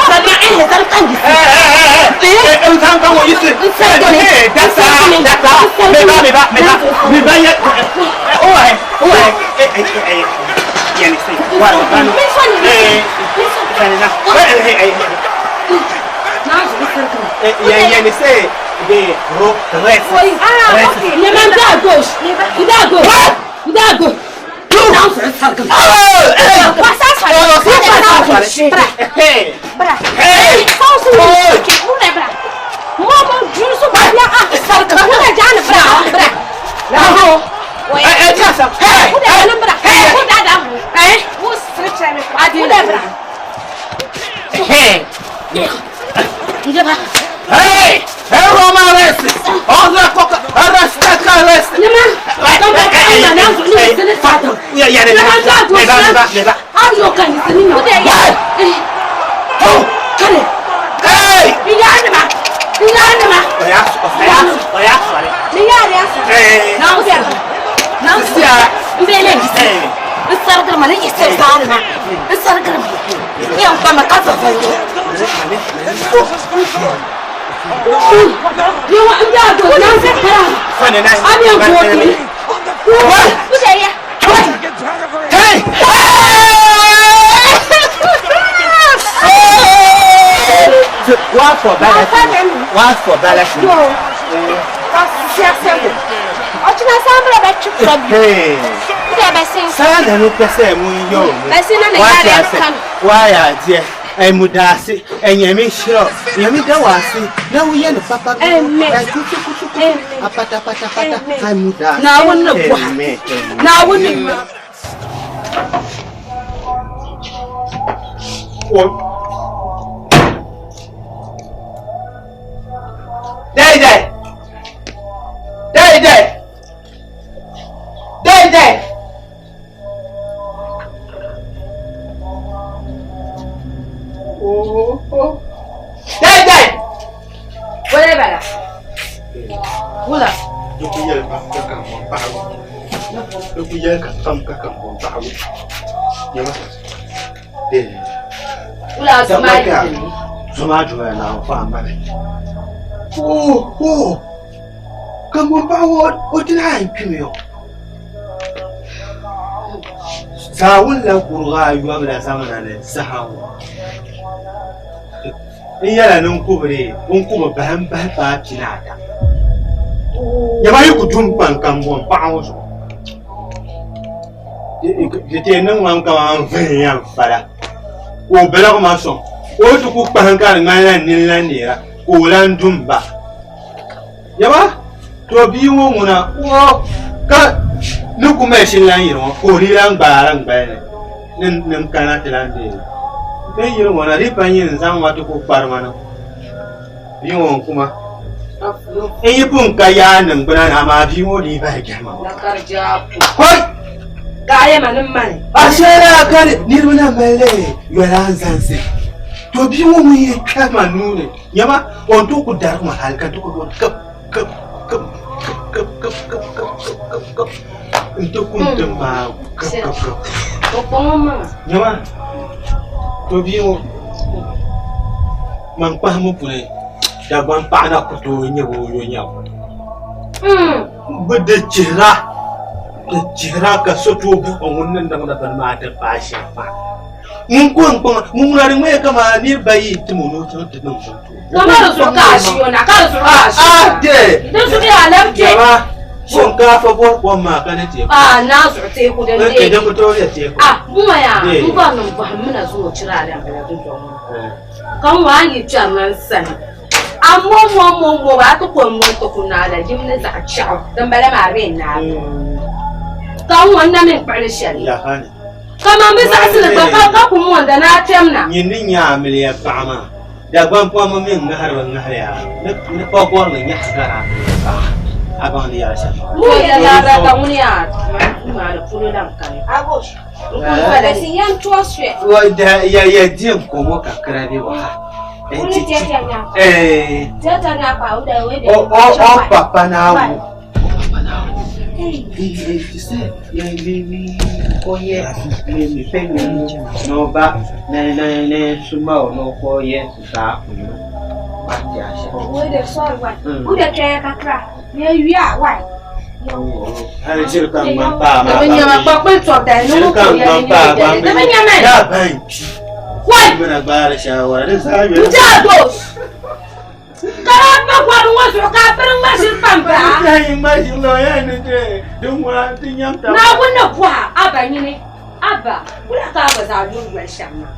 Sanna eh zan kan gisi. Eh eh n kan wo yisi. Eh dasa dasa. Me ba me ba me ba. Me ba yɛ. O wa o wa eh eh eh. Yani se. Wa ba no. Eh. Sani na. Eh eh eh. Yɛn yɛn ni sɛ de ro rest. Nyɛma n daa gosh. N daa go. N daa go. Naawuni zuɣu sarigimi. Hey! Hey, Roma arrest! Ọzọ kọkọ arrest arrest! Nyɛma What for balance? What for balance? Saa na no pɛ sɛ mo yɛ o. Wayɛ adeɛ ɛmudaase ɛnyɛmi hyerɛ nyɛmi da wɔ ase na woyɛ no papa ɛkutukutuku apatapatapata ɛmudaase. Naawuni ni bɔha. Naawuni ni. Dai dai. Dai dai. Dai dai. Oh, oh. Dai dai. Wala bala. Wula. Duk yɛli pam ka kan bɔn paɣaba. Duk yɛli ka pam ka kan bɔn paɣaba. Nyɛma. Wula zuma yi. Zuma jumɛn na n fa mali. Oh, oh. Kan bɔn paɣaba o ti lahi kpimi yo. Zaawuni la kuriga ayɔbu la zaŋna ni saha ŋɔ. N yɛla ni n kubiri n kubi bahi n bahi paai pina ata. Nyɛma yi ku dum kpan kan bɔn paɣa ŋɔ zuɣu. Di ti niŋ ma kaman n vihi ya n fala. Ka o biligi ma sɔŋ. Ka o ti ku kpahim ka di ŋmanila n nini la neera ka o lan dum ba. Nyɛma to bia ŋɔ ŋuna o ka ni ku mali shili lan yiri ŋɔ ka o dii lan gbaari n gbali ni ni n kana ti lan deei. N yiri ŋɔ na di pa nyɛ n zaŋ ma ti ku kpari ma na. Bia ŋɔ n kuma. N yi pun ka yaa niŋgbuna ni amaa bia ŋɔ dii bahi jɛhima ŋɔ. Kɔi! Asheela ka niriba na mali li yɔla n zansi. To bia ŋɔ ŋun yi kpɛhi ma nuu ni nyama o ni tooi ku darigi ma hali ka n ti ku kip kip kip kip kip kip kip kip kip kip n ti ku n ti maai kip kip kip. Nyama to bia ŋɔ man kpahimbu puuni Dagbaŋ paɣa na ku tooi nyɛ o yo nyabu. Bɛ di chihira di chihira ka so tooi buɣi ŋun ni niŋdi bini maa ti paai shɛm maa. Ŋun ko n kpaŋa ŋun ŋuna di ŋmaya kaman niriba ayi n-tim o ni o chaŋ ti niŋ shɛm ti o. Kama di zuɣu ka a ʒi o na ka di zuɣu ka a ʒi o na. Di zuɣu yaa labi kpe. Yaba shinkaafa bɔri kom maa ka ni teeku. A naa zuɣu teeku din deei. Din ku tooi be teeku. A ŋɔ yaa n bɔri ni n bɔhim mi na zuŋɔ chira a lɛm bala dundɔŋ ŋɔ ni. Ka ŋɔ a yi kpɛrina n sani a mo mo mo mo a ti ko n mo n-ti ku naai la yim ni zaɣ chɛɣu din bala maa di bee n-naai ka ŋɔ n na mi n-kpuɣi li shɛli kaman bɛ zaɣisi li gba ka ku monda ni a kpɛm na. Nyin ni nya amiliya paɣa maa, Dagbaŋ pɔhimbu mi ŋ-ŋahiri bi ŋahiri a ni pagɔrili nyahi gari amiliya paɣa, a baŋ ni yɛri shɛm maa. Ŋun yɛli laabira ka ŋuni yaa maani polo lan kani. Ya di nkomo kakra bi wa. Eh. O o o papa na wu. O papa na wu. Ti sɛ yɛ mi mi kɔ yɛ mi mi fɛ mi n'ọba na na na suma o n'ɔkɔ yɛ saa kuno. Wati ahyɛ. Hali jiri ka ŋman paa maa. Di bi nyɛma kpakpali tɔbu dali ni ŋun kuri ya ni nyɛ dali. Di bi nyɛma. Daa ban kpi. Wai! Muna gbaari shawara di zaa yoli. N-ti a doos. Ka daa pa gɔri ŋɔ zuɣu ka a piri ŋma ʒiri pam baa. Yayi ŋma ʒiri la o yayi ni ti din ŋuna ti nyaŋ taba. Naawuni ni bɔha a ba nyini a ba wula ka a gba zaa yuri yoli shɛm maa?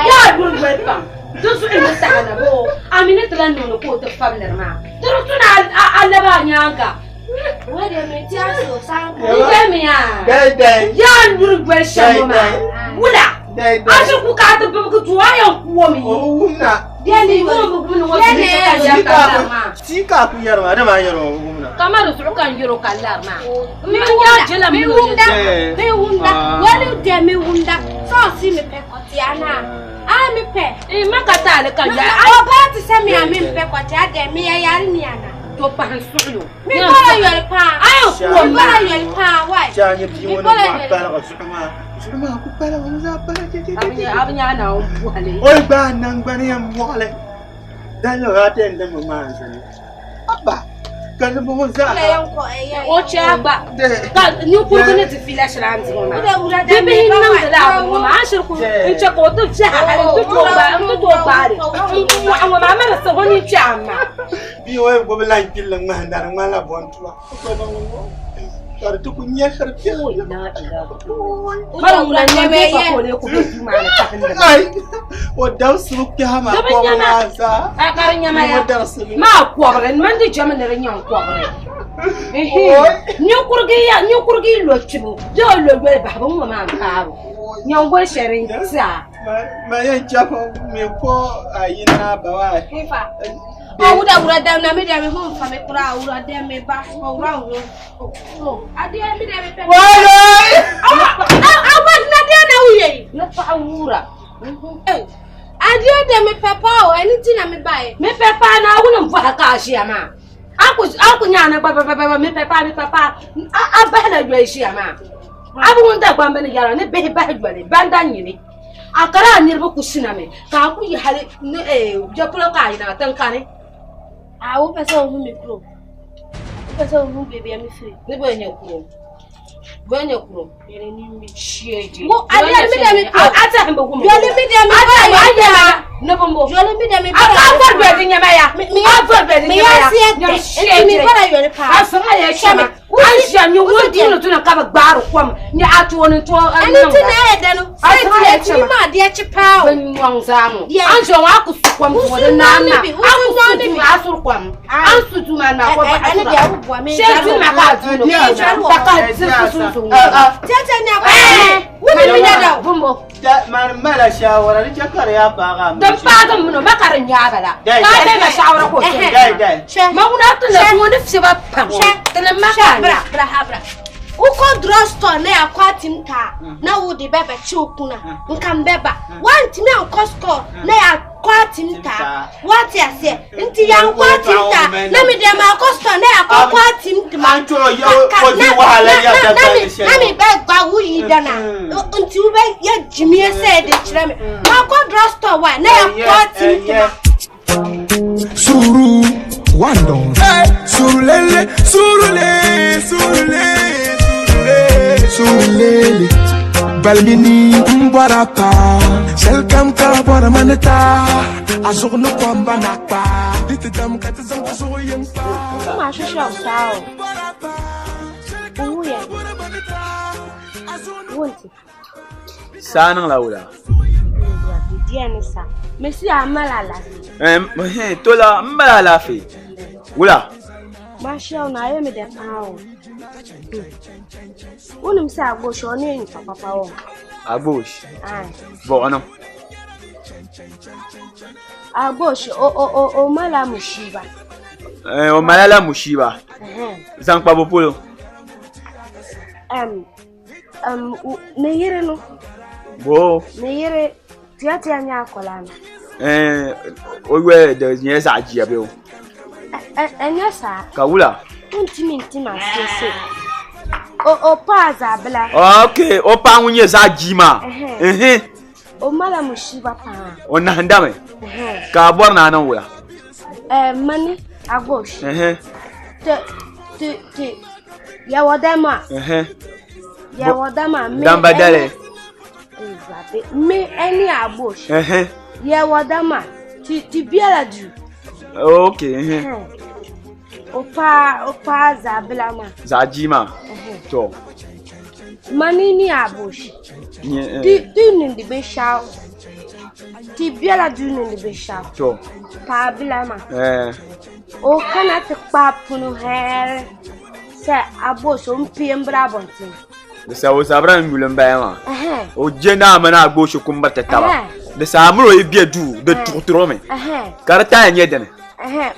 Yaa yuri yoli pam di zuɣu ni taha na boo a mi ni ti lan niŋdi ka o ti fabiliri maa di di tu ni a labi a nyaaŋa. Yaa yuri yoli shɛm ŋɔ maa wula? A ʒi ku ka a ti bibigi du a yɛn ku o mi. O bi wumna. Yɛli o bi wumni ŋɔ ti ni ka yɛri ka lari maa. Tii ka a ku yɛri maa, dama a yɛri o bi wumna. Kama di zuɣu ka n yɛri o ka lari maa. M mi nya jila mi wumda, mi wumda, wali de mi wumda, sɔɔsi mi pɛ kɔti a naa. A mi pɛ. Ma ka taali ka ya. O ba ti sɛ mi a mi pɛ kɔti a de mi ya yari ni a na. To pahi n suɣulo. Mi bɔla yoli paa. A yɛn ku o Mi maa. bɔla yoli paa, why? Chɛ a nyɛ bia Mi ŋɔ ni bɔla mɔɣu yoli. paligi zuɣu maa. Zuɣu maa ku paligi mi zaa pala chɛchɛchɛchɛ. A bi nya a Naawuni bɔhili. O yi gbaai naŋgbani yɛn mɔɣili. Daniel daa ti yɛn dimi maa n-zani. Abba, ka di bɔŋɔ zaa ha. O chɛ a gba. Ka ninkurigu ni di fiila shɛli a ni di ŋɔ maa. Di bihi niŋdi laa bini ŋɔ maa. A ni shiri ku n chɛ ka o ti viɛhi hali n ti tooi gbaai n ti tooi gbaai li. N mɔɣu ŋɔ maa, a mali siɣi o nini kpɛ a ma. Bia ŋɔ yi gbubi lan kpilli ŋmahinda di ŋmanila bɔntua. Ka di ti ku nyɛlisiri piɛlli. Mali ŋuna n-nyɛ bɛ pa ka o lee ku be duu maa ni pahindi ma. Ai, o dabisibu kpɛha maa Di bi kɔbiri nyama. maa zaa. A ka di nyama ya. O dabisibu. Maa kɔbiri, n mini di jɛmi ni di nyɛ n kɔbiri. Ninkurigi ya, ninkurigi yi lo kpibu, bee o lo yoli bahi, bɛ ŋɔ maa m-paagi o. Nyɛŋgoli shɛli n-ti a. Ma yɛn chahi mi ko a yina ba maa. Owura wura dam na mi de mi hu nfa mi kura owura de mi ba owura wuro. Adeɛ mi de mi pɛ. Awa na deɛ na woyɛ yi. Ne paɣa wura. Adeɛ de mi pɛ paa o ɛni ti na mi ba yɛ. Mi pɛ paa na awuni n bɔha ka a ʒiya maa. A ku a ku nyaana gba ba ba ba mi pɛ paa mi pɛ paa a a bahila yoli ʒiya maa. A bi ŋun Dagbamba ni yɛra ni bihi bahi yoli banda nyini. A kara a niriba ku shina mi ka a ku yi hali ni ya polo ka a yina tiŋkani. A wo pɛ sɛ wo hu mi kuro. Wo pɛ sɛ wo hu beebi a mi firi. Ni bɛ nyɛ kuro. Bɛ nyɛ kuro. Sheeji. Wo adeɛ mi de mi pɛ. A tɛhi bi wum. Yoli mi de mi A ba tɛhi yoli a nyɛma paa. ni bimbo. Yoli mi de mi A ba ka yoli vɔri paa. bɛ di nyɛma ya. Mi A vɔri bɛ di mi nyɛma ya ya. seɛ Nyam dɛ. sheeji. Mi bɔra yoli paa. A sɔŋ a yɛ shɛma. A ʒiya nyɛ ŋun duuni duna ka bi gbaari kom. Nyɛ a tooni to Ɛni ti na yɛ dɛ no. A Sɛ sɔŋ ti a yɛ yɛ ti shɛma. ma adeɛ kyi paa o. Bɛ nyɔŋ zaa ŋɔ. Deɛ. A ʒiya ŋɔ a ku su kom Wusu zuɣu di naan nyɔŋ na. ni bi, A wusu ku su nyɔŋ ni duu bi. a suri kom. A su duu maa na ko Ɛ ba ɛni deɛ wo bua mi. Shee duu maa ka a duu ni ko ka ka diri sunsuuni. Tɛtɛ ni a kɔ. Wo mi mi dada o. Bumbo. Da, man mala shawara di chɛ ka di yaa paagi a Din paagi m mini o ma ka di nyaa bala. Dai, Ka a dai. bɛ ma shawara ka o chɛ. Dai, dai. Ma ŋuna ti la ŋɔ ni fiɛba pam. Ti ni ma ka a Bra nya. bra ha bra. Wokɔ drugstore na yɛakɔ atim taa na wode bɛbɛkye wo kuna nka mbɛba. Woantumi ankɔ store na yɛakɔ atim taa. Woate aseɛ nti yɛankɔ atim taa na mede maakɔ store na yɛakɔkɔ atim tema. An tɔrɔ yɛ o di wahala yɛ dabba ni shɛli. Na mebɛgba wo yi da na nti wobɛyɛ gyimie sɛ de kyerɛ me. Maakɔ drugstore wa na yɛakɔ atim tema. Suru wandon. Hey, surulele, surule, surule, surule, surulele. Balmini mbwara pa, shelkam ka bwara maneta. Azugu ni kwamba nakpa, diti dam ka ti zaŋ ti zuɣu yim pa. Woma ahwehwɛ wo saa o. Wohu yɛ. Wonti. Saa niŋla wula? Diɛ ni sa. Mesi a mali alaafee. Ɛm, tola n mali alaafee. Wula? Mahyia wo na ayɛ me dɛ paa o. Wonim sɛ Agbohye ɔno yɛ nipa papa wɔ. Agbohye. Ae. Bɔɣu niŋ. Agbohye o o o o mala mushiba. O mala la mushiba. Zaŋ kpa bo polo. Ne yere no. Bo. Ne yere tiatia nyɛ akwadaa no. O yɔɛ di nyɛla zaɣ jia bee o? Ɛnyɛ saa. Ka wula? Wontumi nti ma seesei. O o paa zaabila. Ok, o paɣa ŋun nyɛ zaɣ jia maa. Ɛhɛn. O mala mushiba paa. O nahindami. Ɛhɛn. Ka a bɔri ni a niŋ wula? Mani Agbohye. Te te te yɛwɔ dɛm a. Ɛhɛn. Yɛwɔ dɛm a. Damba dali. Awurade me ɛne Agbosh. Ɛhɛn. Yɛwɔ dɛm a ti ti biara du. Okay. Ɛhɛn. Opa opa zabila ma. Zaji ma. To. Mani ni Agbosh. Ti ti nindi bɛ shaw. Ti biara du nindi bɛ shaw. To. Pa bila ma. Eh. O kana ti kpa punu hɛrɛ sɛ Agbosh o mpie mbra abɔnten. Di sa o zabira n yuli n baya maa. O je naa mini Agboshi kum biriti taba. Di sa mini o yi be duu di tuɣitiri o mi. Ka di taaya nyɛ dini.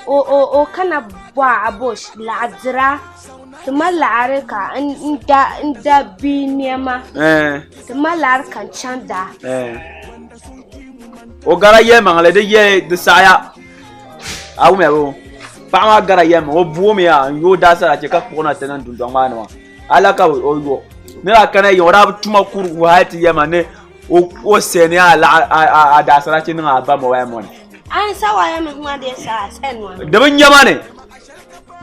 O o o kana bɔ Agboshi laɣidira ti ma laɣiri ka n da n da bia nɛma. Ti ma laɣiri ka n chaŋ daa. O gara yɛlimaŋli di yɛ di saɣaya. A wumya bɛ paɣa maa gara yɛlimaŋli o boomi ya n yooi daasara chɛ ka kpuɣi na ti niŋ dundɔŋ maa ni maa. Ala ka o yo ni daa kana yiŋ o daa bi tuma kurigu hali ti yɛma ni o sɛni a laɣa a daasarachi niŋ a ba mobile money. An sa waya mi kuma de sa sɛn wa. Di bi nyɛma ni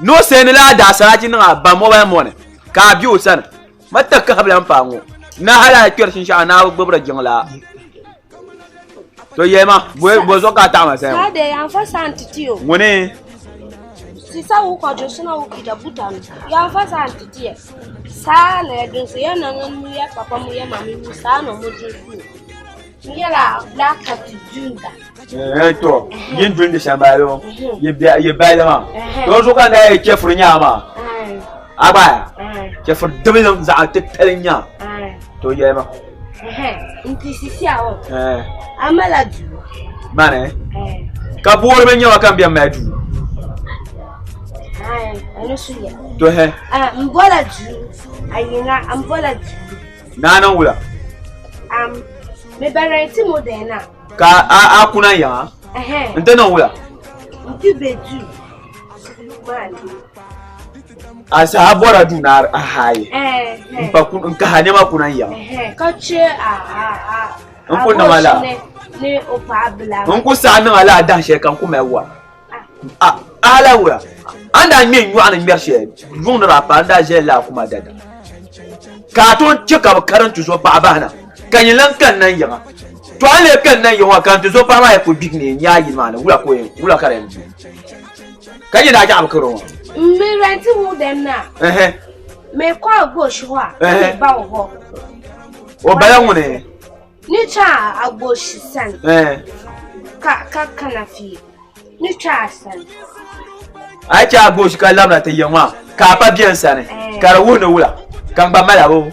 ni o sɛni la a daasarachi niŋ a ba mobile money ka a bɛ o sani ma ta kahabila n paai ŋɔ na hali a kpɛri shinshaɣu naa bi gbubiri jiŋlaa to yɛlima bo zuɣu ka a taɣi ma sani Saa de yan fa san titi o. ŋuni Sisa wo kɔdu suna wo kita buta no. Yan fa san titi yɛ. Saa na yɛ dunsu yɛ nana mu yɛ papa mu yɛ mami mu saa na mu dunsu. N yɛla black cat dunda. Eh, to yin dun di shɛm baalo yi bayili maa to zuɣu ka n daa yɛ chɛfuri nyaa maa a gba ya chɛfuri dibilim zaɣ titali nyaa to yɛlima Nti sisi awɔ. Amala duu. Mani ka boori bi nyɛma ka n bɛn mali duu. Ɛni su yɛ. To hɛ. N bɔla duu a yiŋa n bɔla duu. Naa niŋ wula. Mi bɛrɛ ti mo dɛn na. Ka a kuna yiŋa. N ti niŋ wula. N ti bɛ duu. A saha bɔra duu ni a haayi n pa n kaha nɛma kuna yiŋa. Ka che a a a. N ku niŋ a la. Ni o paɣa bila. N ku saɣi niŋ a la a dahin shɛli ka n ku mali wara. A a la wula a ni daa ŋmɛ nyɔɣu ni ŋmɛri shɛli yuŋ ni daa paai n daa ʒɛla laa kuma dada ka a tooi chɛ ka bi karim tuzo paɣa bahina ka nyin lan kanna n yiŋa to a ni lee kanna n yiŋa ka n tuzo paɣa maa yi ku gbihi ni n nya a yili maa ni wula ka o yɛn wula ka di yɛn di ka nyɛ daa chaɣ bi kari o maa. M mi rɛnti wu dɛm na. Me kɔ a gosh hɔ a, ka me ba wo hɔ. O bala ŋuni? Ni twa a gosh sani. Ka ka kana fie. Ni twa a sani. A yi chɛ a gosh ka labina ti yiŋ maa ka a pa bɛ n sani ka di wuhi ni wula ka n gba mali a bo.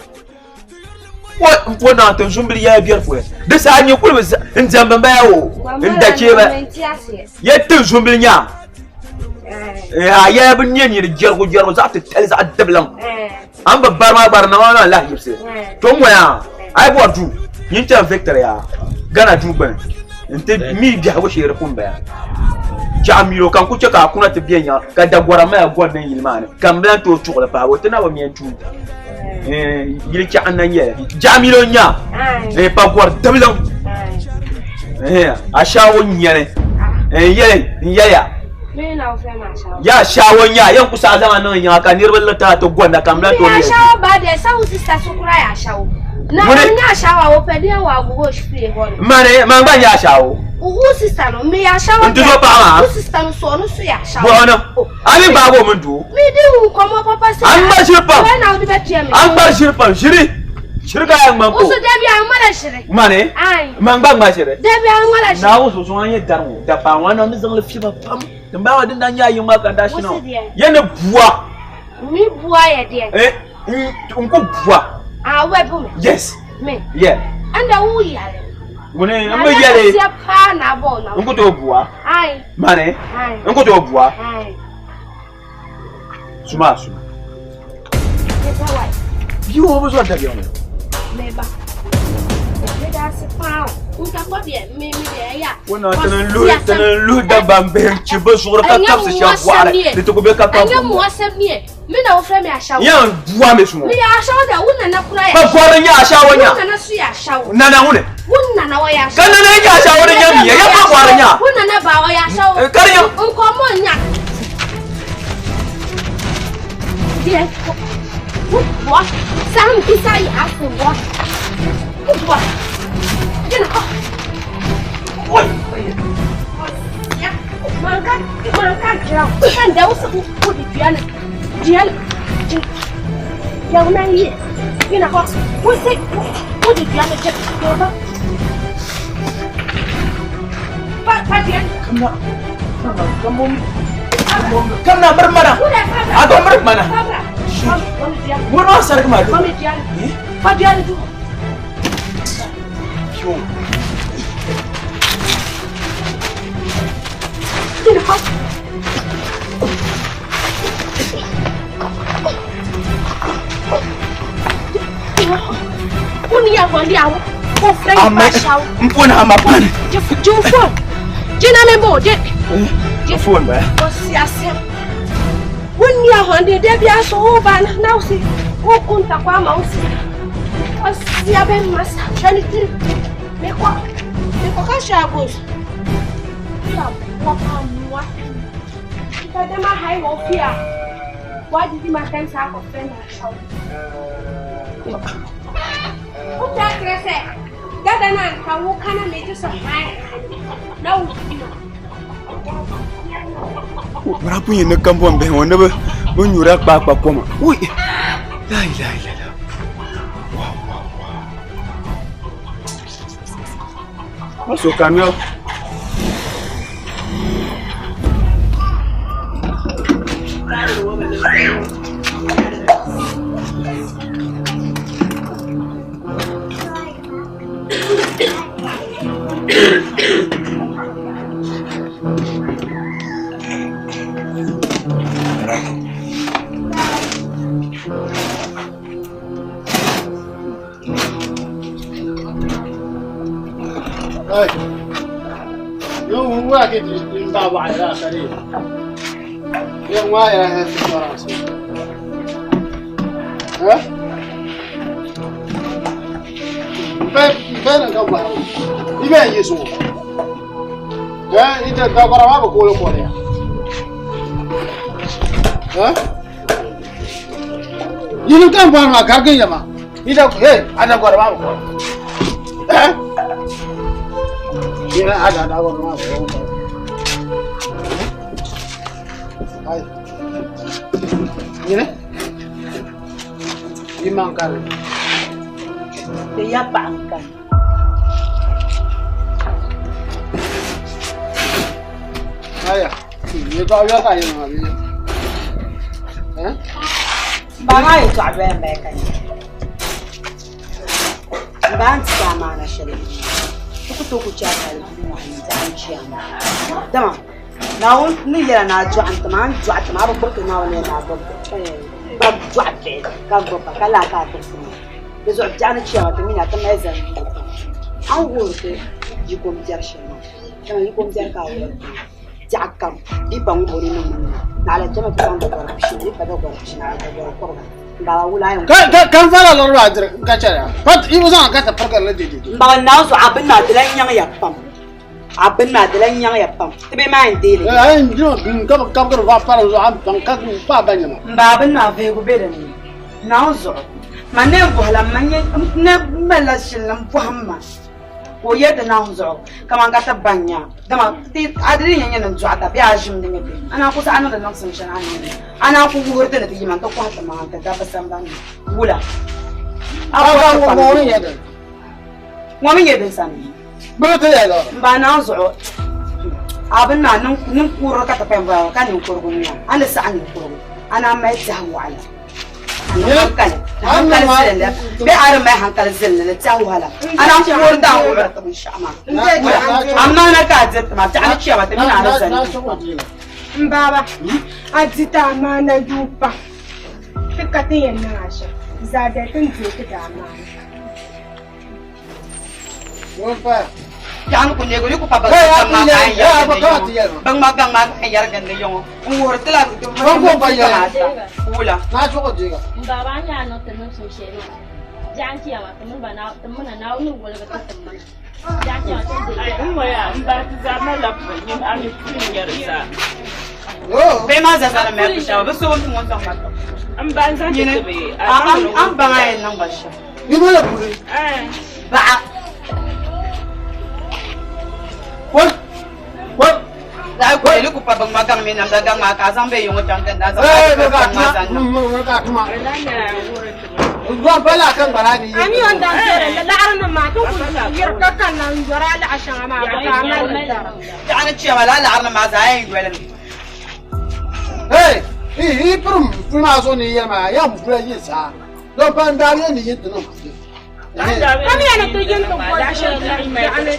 N po naŋ ti zumbili yɛla biɛri puli di saha nyɛ kuli bi n diɛmdi n baya o n da chee ba yɛ ti zumbili nya a yɛla bi nyɛ nyini jɛrigu jɛrigu zaɣ titali zaɣ dibiliŋ an bi bari maa gba di niŋ na lahi yibisi to n ŋɔya a yi bɔri duu nyin chani victory yaa Ghana duu gbuni n ti mi biɛhigu shee di pun baya chaɣ miro ka n ku chɛ ka a kuna ti bɛ nya ka dagɔra maya gɔri din yili maa ni ka n bilan tooi tuɣili pahi o ti na bi mi n tuui yili chaɣ n na nyɛli jaɣ miro n nya pa gɔri dibiliŋ a shaawo nyɛli n yɛli n yɛliya ya shaawo nya yɛn ku saɣa zaŋ niŋ yiŋa ka niriba liriti a ti gɔnda ka n bilan tooi Mani man gba nyɛ ashawo. N ti zo paɣa maa. Buɣu ni. A mi gbaagi o mini doo. A ŋmari ʒiri pam. A ŋmari ʒiri pam ʒiri. Ʒiri ka a yɛn ŋmani ko. Mani man gba ŋma ʒiri. Naawuni sunsuuni a nyɛ dari ŋɔ dapaa ŋɔ a na ni zaŋli fiba pam. Din bala maa din daa nyɛ a yiŋ maa ka n daa shina ŋɔ. Yɛn ni bua. N ku bua. Ah, wɛ bu mi. Yes. Me. Yeah. Anda wu yali. Ŋuni n bi yali. Na paa na bɔ na. N ku tooi bua. Ai. Mani. Ai. N ku tooi bua. Ai. Suma suma. Bia ŋɔ bi zɔri dabiɛm ŋɔ. Mɛ ba. Me da se paa o. N ka kpɔ deɛ me me deɛ ya. Ŋɔ na ti ni luhi Dagbaŋ bihi n chi bi zuɣuri ka kabisi shɛba bɔɣiri ni ti ku be ka Ɛnyɛ mu asɛm nie. Me na wofrɛ me ashawo. Yɛn bua me suŋɔ. Me yɛ ashawo dɛ wo nana kura yɛ. Ba gɔri nyɛ ashawo nya. Wo nana so yɛ ashawo. Nana ŋuni. Wo nana wɔ yɛ ashawo. Ka nana nyɛ ashawo di nyɛ miya yɛ ba gɔri nya. Wo nana ba wɔ yɛ ashawo. Ka di nyɛ. Nkɔmɔ nya. Deɛ wo bua. Sam kisa yɛ ase bua. Wo bua. Jina hɔ. Manka manka gyina hɔ. Sɛ ndɛ wo sɛ wode dua no dua no gyina. Yɛ wo nan yie. Gyina hɔ. Wo se wode dua no gyina. Gyina hɔ. Fa fa dua no. Kamna. Kamna. Kamna mir mana. Ado mir mana. Wani ma sarki ma do. Fa dua no du. Yo. Gyina hɔ. Woni yɛ hɔn a wofrɛ yi Ama fa hyɛw. mpona ama pan. Gye wo phone. Gye na me bo gye. Gye Phone ba. Ɔsi asɛm. Wonni ahoɔden da bi aso wo ba no na wo se woko ntakwa ama wo si. Ɔsi abɛn masa hwɛ ne tiri. Mekɔ mekɔka hyɛ agos. Yɛ wɔpa mmoa. Nipa dɛm aha yi wɔ fie a wadidi ma tɛm saa akɔfrɛ no akyɛw. Wopɛ kyerɛ sɛ dada no anka woka na megye so han na wodidi ma. Bari pun yɛn ni kambɔn bihi ŋɔ ni bi bi nyura kpaakpa koma. Ui! La ilaha illallah. Wow, wow, wow. Maso kamiya. Hey. Yo wa ke ti ba wa ya sare. Yo wa ya ha ti ra so. Ha? Be be na ka wa. Ibe ye so. Eh, ite da bara ma ko lo ko ya. Ha? Yinu kan ba ma ka gen ya ma. Ite he, ada gwara ma ko. Eh? Ina ada da gwara ma ko. Ai. Yine? Iman kan. Ti ya paɣa n kani. Aya. Ni ba ya ka yin ma bi. Eh? Ba maa yɛltɔɣa doya m bala ka nya. N ba n ti ka amaana shɛli ti ku tooi ku chɛ a kali duu ŋɔ n zaɣa n chɛ a maa. Dama Naawuni ni yɛla ni a dɔɣi n tima a ni dɔɣi tima a bi gbubi ti Naawuni yɛli ni a gbubi ti ba dɔɣi bihi ka gbubi ba ka lahi ka a tirisi ma. Di zuɣu biɛɣu ni chɛ ma ti mini a ti mali zani duu pam. A ni wuhiri ti yiko m-biɛri shɛli maa dama yiko m-biɛri ka a wuhiri ti maa. Biɛɣu kam di pa ŋun o ni niŋ niŋ naɣila chama ti zaŋ dagɔri pishi di pa dagɔri pishi naɣila dagɔri kɔbiga n baba wula ayi Ka ka kan fara lor ba dir ka chara. Pat ibu zan ka ta parka la de de. n baba naawuni zuɣu a bini maa di lan nyaŋ ya pam a bini maa di lan nyaŋ ya pam ti bee maa yɛn deeli Eh ai ndino bin ka ka ka va para zo am ban ka pa ba nyama. n baba bini maa vihigu be din ni naawuni zuɣu ma ne bɔhila ma nyɛ ne malila shili n bɔhim ma ka o yɛli ti naawuni zuɣu kaman ka ti baŋ nya dama ti a di yɛn nyɛ ni dɔɣita bee a ʒim di nyɛ bɛ a naan ku saɣa niŋdi niŋsim shɛli a ni a naan ku wuhiri ti ni ti yima n-ti kɔhi ti maŋa n-ti dabba sambani ni wula a bɔhi ti pam ŋɔ mi nyɛ din sani n ba naawuni zuɣu a bini maa ninkurili ka ti pun bɔra ka ninkurigu n-nyɛ a ni saɣi ninkurigu a naan mali tɛhi waɣila hankali hankali zilinli bee a di mali hankali zilinli ni tɛhi wahala a naan kuuri daa wuhiri ti binshɛɣu maa amaana ka a diri ti maa biɛɣu ni chɛma ti mini a ni zani N baba, a di ti amaana duu pam. Ti ka ti yɛn niŋ a shɛm. Zaadali ti ni deei ti di amaana. Biɛɣu ni ku neegi o ni ku pa baŋ maa ka a yɛn yɛrigi di yɔŋɔ baŋ maa gaŋ maa ka a yɛn yɛrigi di yɔŋɔ n wuhiri ti la wula N baba a nya a niŋ ti niŋsim shɛli maa biɛɣu n chɛya maa ti mini ba ti mina Naawuni ni woligi ti ti mana biɛɣu n chɛya maa ti ni deei N waya n bari ti zaa malila puli nyini a mi puli n nyɛ di zaa. Bihi maa zaa zaa ni mali shɛba bi so bi mi ŋun zaŋ ba tiŋ. N ba n zaŋ ti ti bi a n baŋ a yɛn niŋ ba shɛm. Ni mali puli. Baɣa. Wai! Wai! Zaɣ kuli ni ku pa bin ŋma gaŋ mini namda gaŋ maa ka a zaŋ bɛ yiŋɔ chaŋ ti na zaŋ Eh, gaŋ maa zaŋ niŋ. Ami on dan tere la laɣiri nim maa ti ku yiri ka kanna n yɔri a laɣa shɛŋa maa ka a mali li tara. Biɛɣu ni chɛ ma lala laɣiri nim maa zaa yɛn yolimi. Hey, i pirim puli maa zuɣu ni yɛli maa yan bula yi zaa don pa n daa yɛn ni yin ti niŋ puli. Kamiya ni ti yin ti bɔri shɛli biɛɣu ni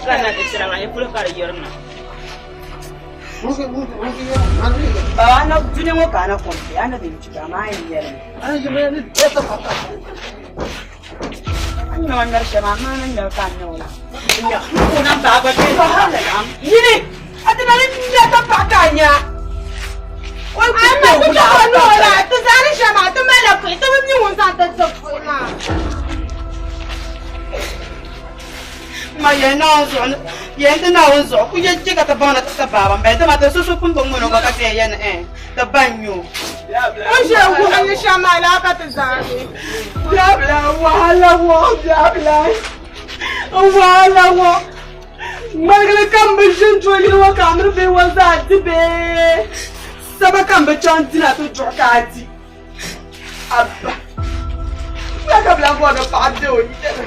Baba a na dunia ŋɔ ka a na kom a na din chika amaa a yɛn yɛlimi. A ni ŋmɛri shɛm amaa a na ŋmɛri ka a ŋmɛ o la. N na baai gba kpee nyini a ti na ni nya ka paɣa ka a nya. Ama ti chɛ o ni o la ti zaani shɛm maa ti malila kuɣu ti bi mi ŋun zaŋ ti ti kuɣu maa. Ma yɛn Naawuni zuɣu ni yɛn ti Naawuni zuɣu ku yɛn chɛ ka ti baŋ ni ti ti baaba m-bala dama ti so so pun bi ŋmani o gba ka ti yɛn yɛli ni ɛɛn ti ba n-nyɛ o. O ni ʒe wuhi ni shɛm maa laa ka ti zaani. Biabila wahala ŋɔ biabila wahala ŋɔ ŋmaligili kam bi ʒi n doli yili ŋɔ ka a mini bihi ŋɔ zaa di bee saba kam bi chaŋ dina ti duɣi ka a di Abba ya ka bilan bɔri ni paɣa be o yidana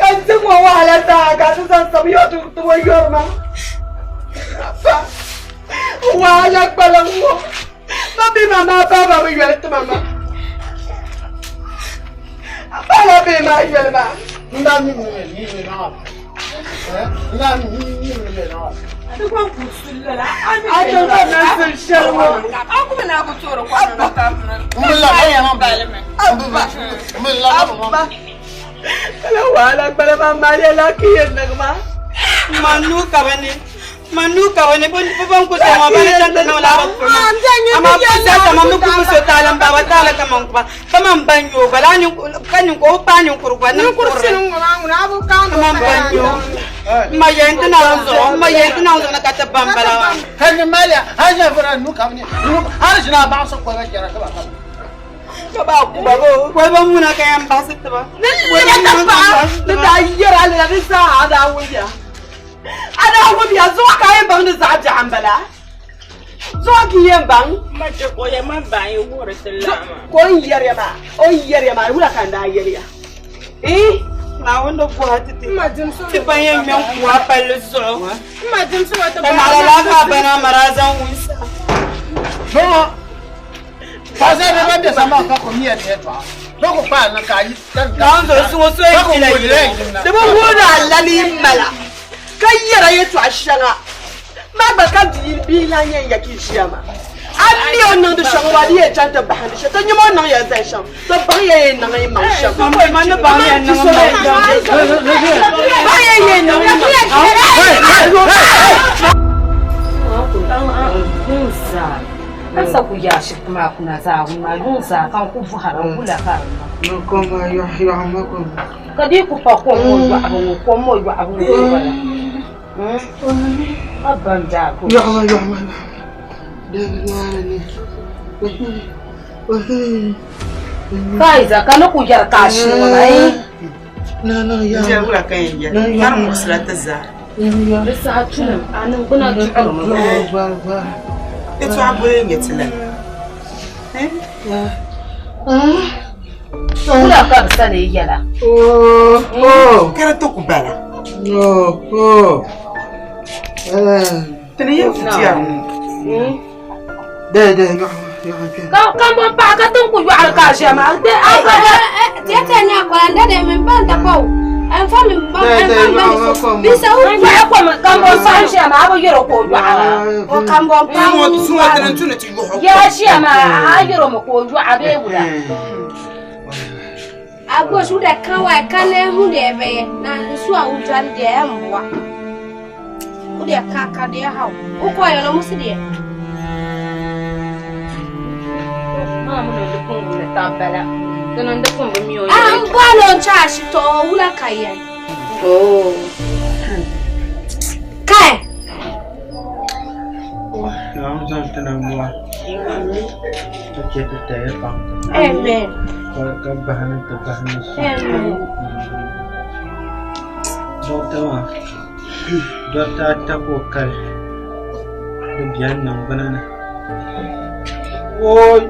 ka n ti ŋɔ wahala zaa ka ti zaŋ sabi yɔ ti ŋɔ yɔri ma Abba wahala kpaliŋ ŋɔ ma bi ma maa baaba bi yɔli ti ma ma Abba la bihi maa yɔli ma. N daa mi mi mi mi na. N daa mi mi mi mi na. Manu ka bi ni manu ka bi ni bi ban ku sɔŋ maa bani chaŋ ti niŋ la bi puri maa amaa bi zaa kaman bi ku bi so taali n baaba taali kaman kuba kaman ban nyɛ o gba laa ka o paai ninkuri gba ninkuri kaman ban nyɛ o Ma yɛn ti Naawuni zuɣu, ma yɛn ti Naawuni zuɣu ni ka ti ba m-bala maa. Hali mali hali na fara nu kam ni nu hali jina ba so ko ga jara ka ba ka ka ba ku ba bo Koliba muna ka yɛn baɣisi ti ba. Ni lina ka paɣa ni daa yɛri a lala di zaa a daa wuhiya. A daa wuhiya zuɣu ka a yɛn baŋ ni zaɣ biɛɣu m-bala. Zuɣu ka yɛn baŋ. Ma chɛ ka o yɛn man baŋ yi wuhiri ti laa maa. Ka o ni yɛriya maa, o ni yɛriya maa, wula ka n daa yɛliya? Ii! Naawuni ni bɔhi ti ti, ti pa yɛn ŋme n-ku a palli zuɣu. Ka naɣila laa ka a ba naa mara a zaŋ wunsa. Zuŋɔ paɣasarili ban be sambani ka kom yɛn ni yɛltɔɣa bɛ ku kpaai ni ka a yi Naawuni zuɣu suŋɔ so yi jila yili di bi wuhi ni a lali yi mala ka yɛra yɛltɔɣa shɛŋa maa gba ka bia lan yɛn ya ka yi ʒiya maa. A mi o ni niŋdi shɛm ŋɔ di yɛn chaŋ ti bahindi shɛli, ti nyama o ni niŋ ya zali shɛm, ti baŋ ya yɛn niŋ yi maŋ shɛm. Baŋ ya yɛn niŋ yi maŋ Ka di ku pa kom ŋɔ yɔɣibu ŋɔ, kom ŋɔ yɔɣibu ŋɔ bala. Faiza ka ni ku yɛri ka a shiri ŋɔ maa ee. Wula ka yɛn yɛli ka di muɣisila ti zaa. Di saha tulim a niŋgbuna duɣirimi. Yɛtɔɣa boli n-nyɛ ti lala. Wula ka bi sani yɛla. Ka di ti ku bala. Ti ni yɛn futiya ŋɔ. Ka m paɣa ka tin ku yɔɣiri ka a ʒiya maa. Tiɛtiɛ nya kwala nda de min ban ta ko. En fa min ban en fa min ban so. Bisa u Yɔɣi kom ka m paɣa ʒiya maa a bi yɛro ka o yɔɣira. O kan bon pa. Zuŋɔ ti ni tu ni ti yɔɣi. Yaa ʒiya maa a yɛro mi ka o yɔɣa bee wula. Agbo su de kan wa kan ne hu de be na nsu a wudware de e mboa. Wo de ka ka de ha. Wo kɔ yɛ no musi de. Maa mu niŋdi kuŋgu ni tab bala. Di niŋdi kuŋ bi mi o Ah, mboa no ncha ashito wula ka yɛ. Oh. Kai. Amen. Amen. Dɔriti ata ka o kali di bɛni niŋgbuna ni. Ooi!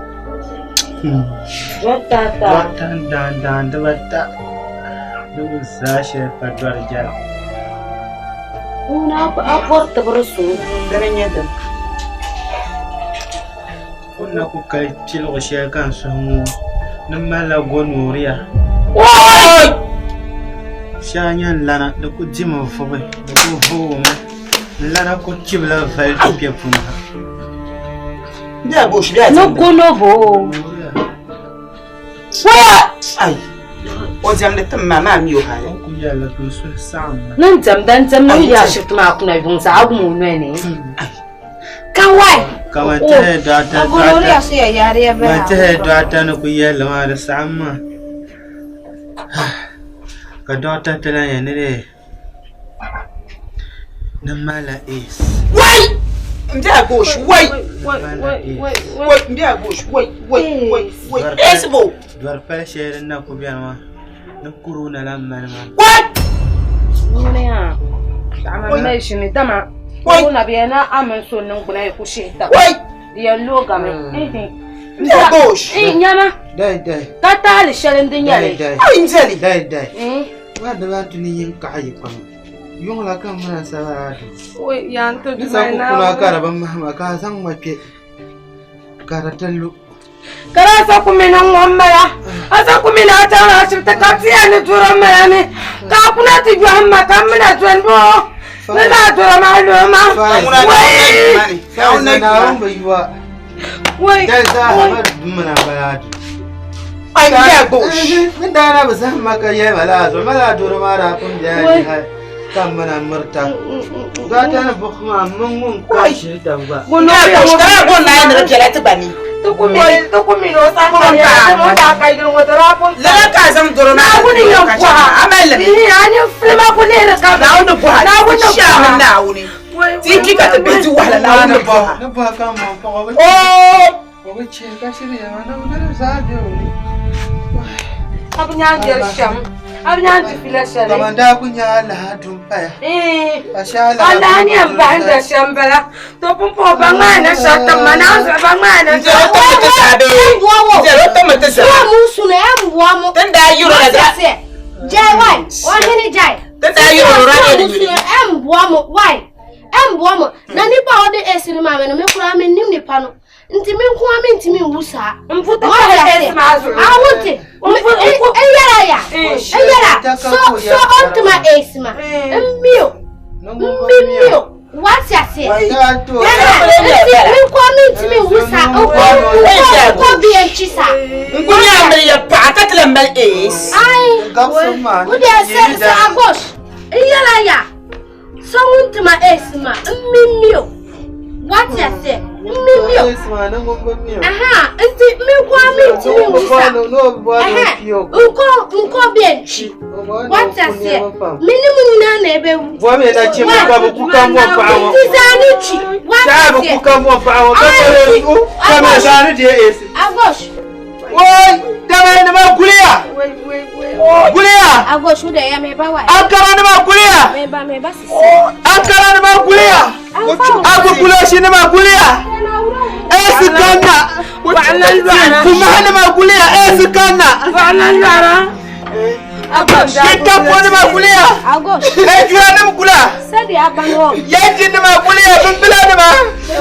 Dɔriti ata. Dɔriti n-daandaan dibata di mi zaa shɛli pa dɔri jɛra. Ŋuna a bɔri tibiri suŋ. Dini n-nyɛ dini. O ni na ku kali piligu shɛli ka n suhu ŋɔ ni malila gonoria. Shɛŋa nyɛ n lana di ku dimi vubi di ku vuugimi n lana ku chibila vali ti kpɛ puni ha. Ni gonobo. O diɛmdi tim maa maa mi o hali. O ku yɛlila ka n suhu saɣim ma. Ni n diɛmda n diɛmda n yi ashibiti maa kuna yuŋ zaa wum o noli ni. Kawai. Kamani tɛhɛ dɔɣita Gonorrhea so ya yariya bala. Kamani tɛhɛ dɔɣita ni ku yɛlli maa di saɣim maa. Ka dɔɣita ti lan yɛli ni di ni malila AIDS. Wai! N bɛ a gosh, wai! Wai, n bɛ a gosh, wai, wai, wai, wai. AIDS bo! Dɔri pali shɛli din na ku bɛni maa ni korona lan mali maa. Wai! Ŋuni yaa paɣa mali shini dama korona bɛ na a mini so niŋgbuna yi ku shihi taba di yɛn loogami. Gosh! Nyama Dai dai. ka taali shɛli n di nyɛli. Dai dai. Ai n deli. Dai dai. Waa di baa tuni yin kaɣa yi kpaŋ. Yuŋ la ka muna sabara du. Wai yan ti Ni sa ku kuna ka di bi mahima ka a zaŋ ma kpe ka di ti lu. Kara asa kumina ŋɔ mala asa kumina a chaŋ ashibiti ka tiya ni doro mala ni ka a kuna ti yɔhim ma ka n mina doli bo ni laa doro maa loo ma wai Faiza Naawuni bi yuwa. wai Dai zaa ma muna bala du. Ai n bɛ a gosh. Ni daa na bi zahim ma ka yɛli ma laa zuɣu ma laa doro maa daa pun bɛla ni hali ka m mina mirita. Dɔɣita ni buɣisi maa m mini ŋun ka shiri taba gba. N bɛ a gosh ka a goon naai ni di bɛla ti gba ni. ti kumina o sankariya o daa ka yili ŋɔ doro a pun Lala ka a zaŋ doro maa Naawuni yɛn ka bɔha. a mali limi. Ihi, a ni filima ku lihiri ka Naawuni bɔha. Naawuni Shɛli bɔha. Naawuni. Ti ki ka ti bihi ti wahala Naawuni bɔha. Ni bɔha ka m ma paɣa o bi Oo! o bi chɛ ka shiri yɛma ni di zaa bɛ o ni. A bi nyaŋ diri shɛm a bi nyaŋ di fila shɛli Kaman daa ku nya alaha dum paya. Ka shɛ alaha alaha ni yɛn bahinda shɛm bala to pumpɔŋɔ ba ŋmaai na shɛli tim ma naa zuɣu ba ŋmaai na N deli o tɔmi ti zaa bee? N deli o tɔmi ti zaa. Wa mun suna ya mbuwa mo. Tin daa yiro la da. Jai wai, wa hini jai. Tin daa yiro la da Wa mun suna ya mbuwa mo wai. Ya mbuwa mo. Na nipa odi esiri ma me no me kura me nim nipa no. Nti me nko me ntimi nwu saa. Mputa ka esi maa zuɣu. Awonte. Eyara ya. Eyara. So so ontuma esi ma. Mmio. Mmio. Wati ase. Nti me nko me ntimi nwu saa. Nko nko bi enchi saa. N ku nya miri ya paɣa ka ti lan mali AIDS. Ai. Wode ase se agosh. Eyara ya. So ontuma esi ma. Mmio. Wati ase. Mmio. Aha, nti me nko me ntimi nwu saa. Nko nko bi enchi. Wati ase. Me ni mu nyinaa na ebewu. Bɔ mi na chim ka bi ku ka mɔ paɣa ŋɔ. Nti zaani chi. Wati Saa bi ase. ku ka mɔ paɣa ŋɔ ka kɔle ku ka mi zaani di AIDS. Agosh. Woi dama nima guliya. Guliya. Agosh wo de ya me ba wa. Ankara nima guliya. Me ba me ba sisi. Ankara nima guliya. Aguguloshi nima guliya. AIDS kanna. Kumaha nima guliya AIDS kanna. Kintampo nima guliya. Agosh. Ejura nima gula. Sadi abano. Yanji nima guliya bimbila nima.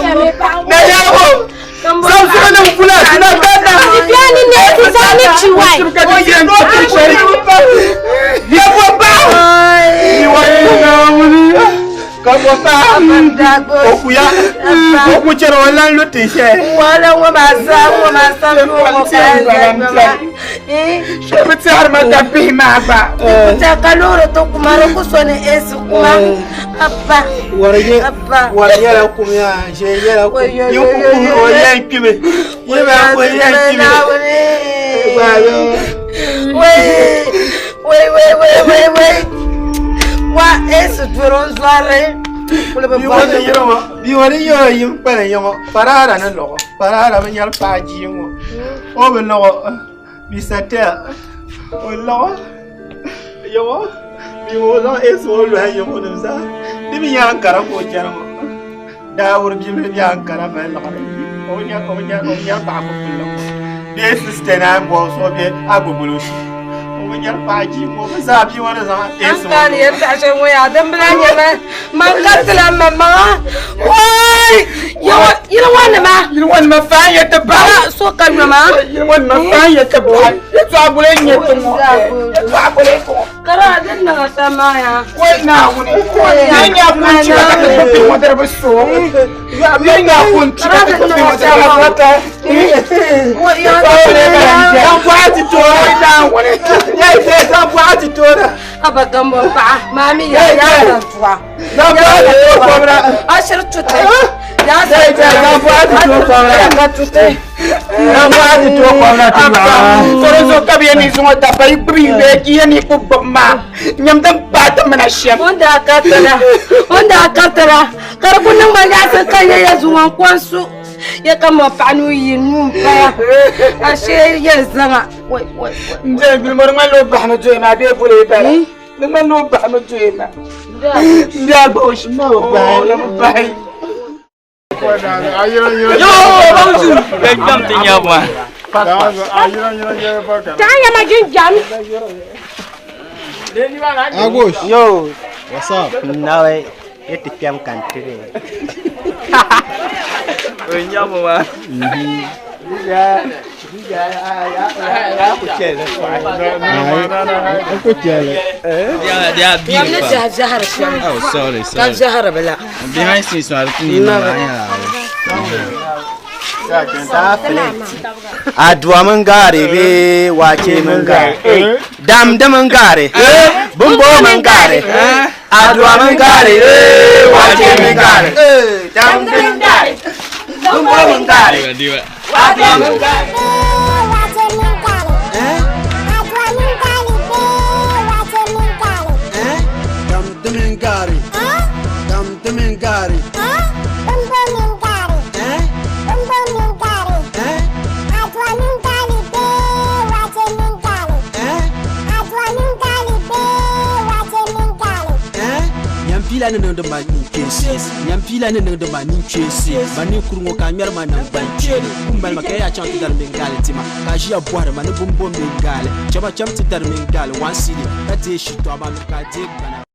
Ya me ba. Na yawo. Samsugu nima gula suna kanna. Biani ne ti zaani chi wai. Wala ŋɔ maa zaa ŋɔ maa sam ŋɔ ka loori ti kuma di ku so ni esi kuma abba abba Wari nyɛla kum yaa, ʒee nyɛla kum. Yin ku kuhiri o yɛn kpimi. Yi maa ku yɛn kpimi. wai wai wai wai wai wai wa esi doro n zɔri kuli bi Bi wani yɔrɔ yim kpali yiŋɔ parara ni lɔɣɔ parara bi nyɛri paɣa jii ŋɔ o bi lɔɣɔ bi satɛya o lɔɣɔ yiŋɔ bi ŋɔ zaŋ esi o lɔhi yiŋɔ nim zaa Di mi nya Ankara ka o chani ŋɔ. Daawuri bibili be Ankara mali liɣiri. O bi nya o bi nya o bi nyari paɣa pupulli ŋɔ. Bee sista ni a bɔbi so bee a gbugbuli o shee. O bi nyari paɣa jii ŋɔ. Bɛ zaa bia ŋɔ ni zaŋ a teesi ŋɔ. An kaani yɛltɔɣa shɛli ŋɔ yaa din bila nyɛ ma man karitila m ma maŋa waai yili ŋɔ nima yili ŋɔ nima faan yɛ ti bahi so ka nyɔma yili ŋɔ nima faan yɛ ti bahi yɛltɔɣa guli n nyɛ ti ŋɔ yɛltɔɣa guli n ŋɔ Kara din niŋ a shɛm maa yaa. Wai Naawuni, ni nya kun chiba ka ti gbubi bihi ŋɔ diri bi so. Ni nya kun chiba ka ti gbubi bihi ŋɔ diri bi so. Zaŋ bɔɣa ti toora. Wai Naawuni, zaŋ bɔɣa ti toora. Aba gambo paɣa, maami ya ya zaŋ tuwa. Zaŋ bɔɣa ti toora kɔbira. A shiri tuti. Ya zaŋ bɔɣa ti toora kɔbira. Ka tuti. Soro zuɣu ka bɛ yɛn ni zuŋɔ dabba yi gbubi yi bee yi yɛn ni ku gbubi maa nyam din paai ti mina shɛm. O daa karitira o daa karitira ka di ku niŋ ma yaɣasi ka yɛ ya zuŋɔ n ko su ya ka ma paɣa ni o yi nuu n paya ashee yɛn zaŋa wai wai wai. N bɛ yuli ŋɔ di ŋmanila o bahimi doya maa bee boli bala di ŋmanila o bahimi doya maa n bɛ a gba o shim maa o bahi o la bi bahi. Agush. Yo. What's up? Nawe yeti kpɛm ka n tiri. Oh, sorry, sorry. Ka zahara bila. Behind scenes, so Aduwa min gaari bee waakye min gaari damdi min gaari bimbo min gaari aduwa min gaari waakye min gaari damdi min gaari bimbo min gaari aduwa min gaari. Damdi min gaari. Damdi min gaari. Nyam pila ni niŋdi ma ninkpeensi nyam pila ni niŋdi ma ninkpeensi ma ninkuri ŋɔ ka a ŋmɛri ma nangban kpeeni kum mali ma ka ya yaa chaŋ ti dari mini gaali tima ka a ʒiya bɔhiri ma ni bimbom mini gaali chama cham ti dari mini gaali one cedi ka deei shitɔɣu maa mini ka a deei gbana.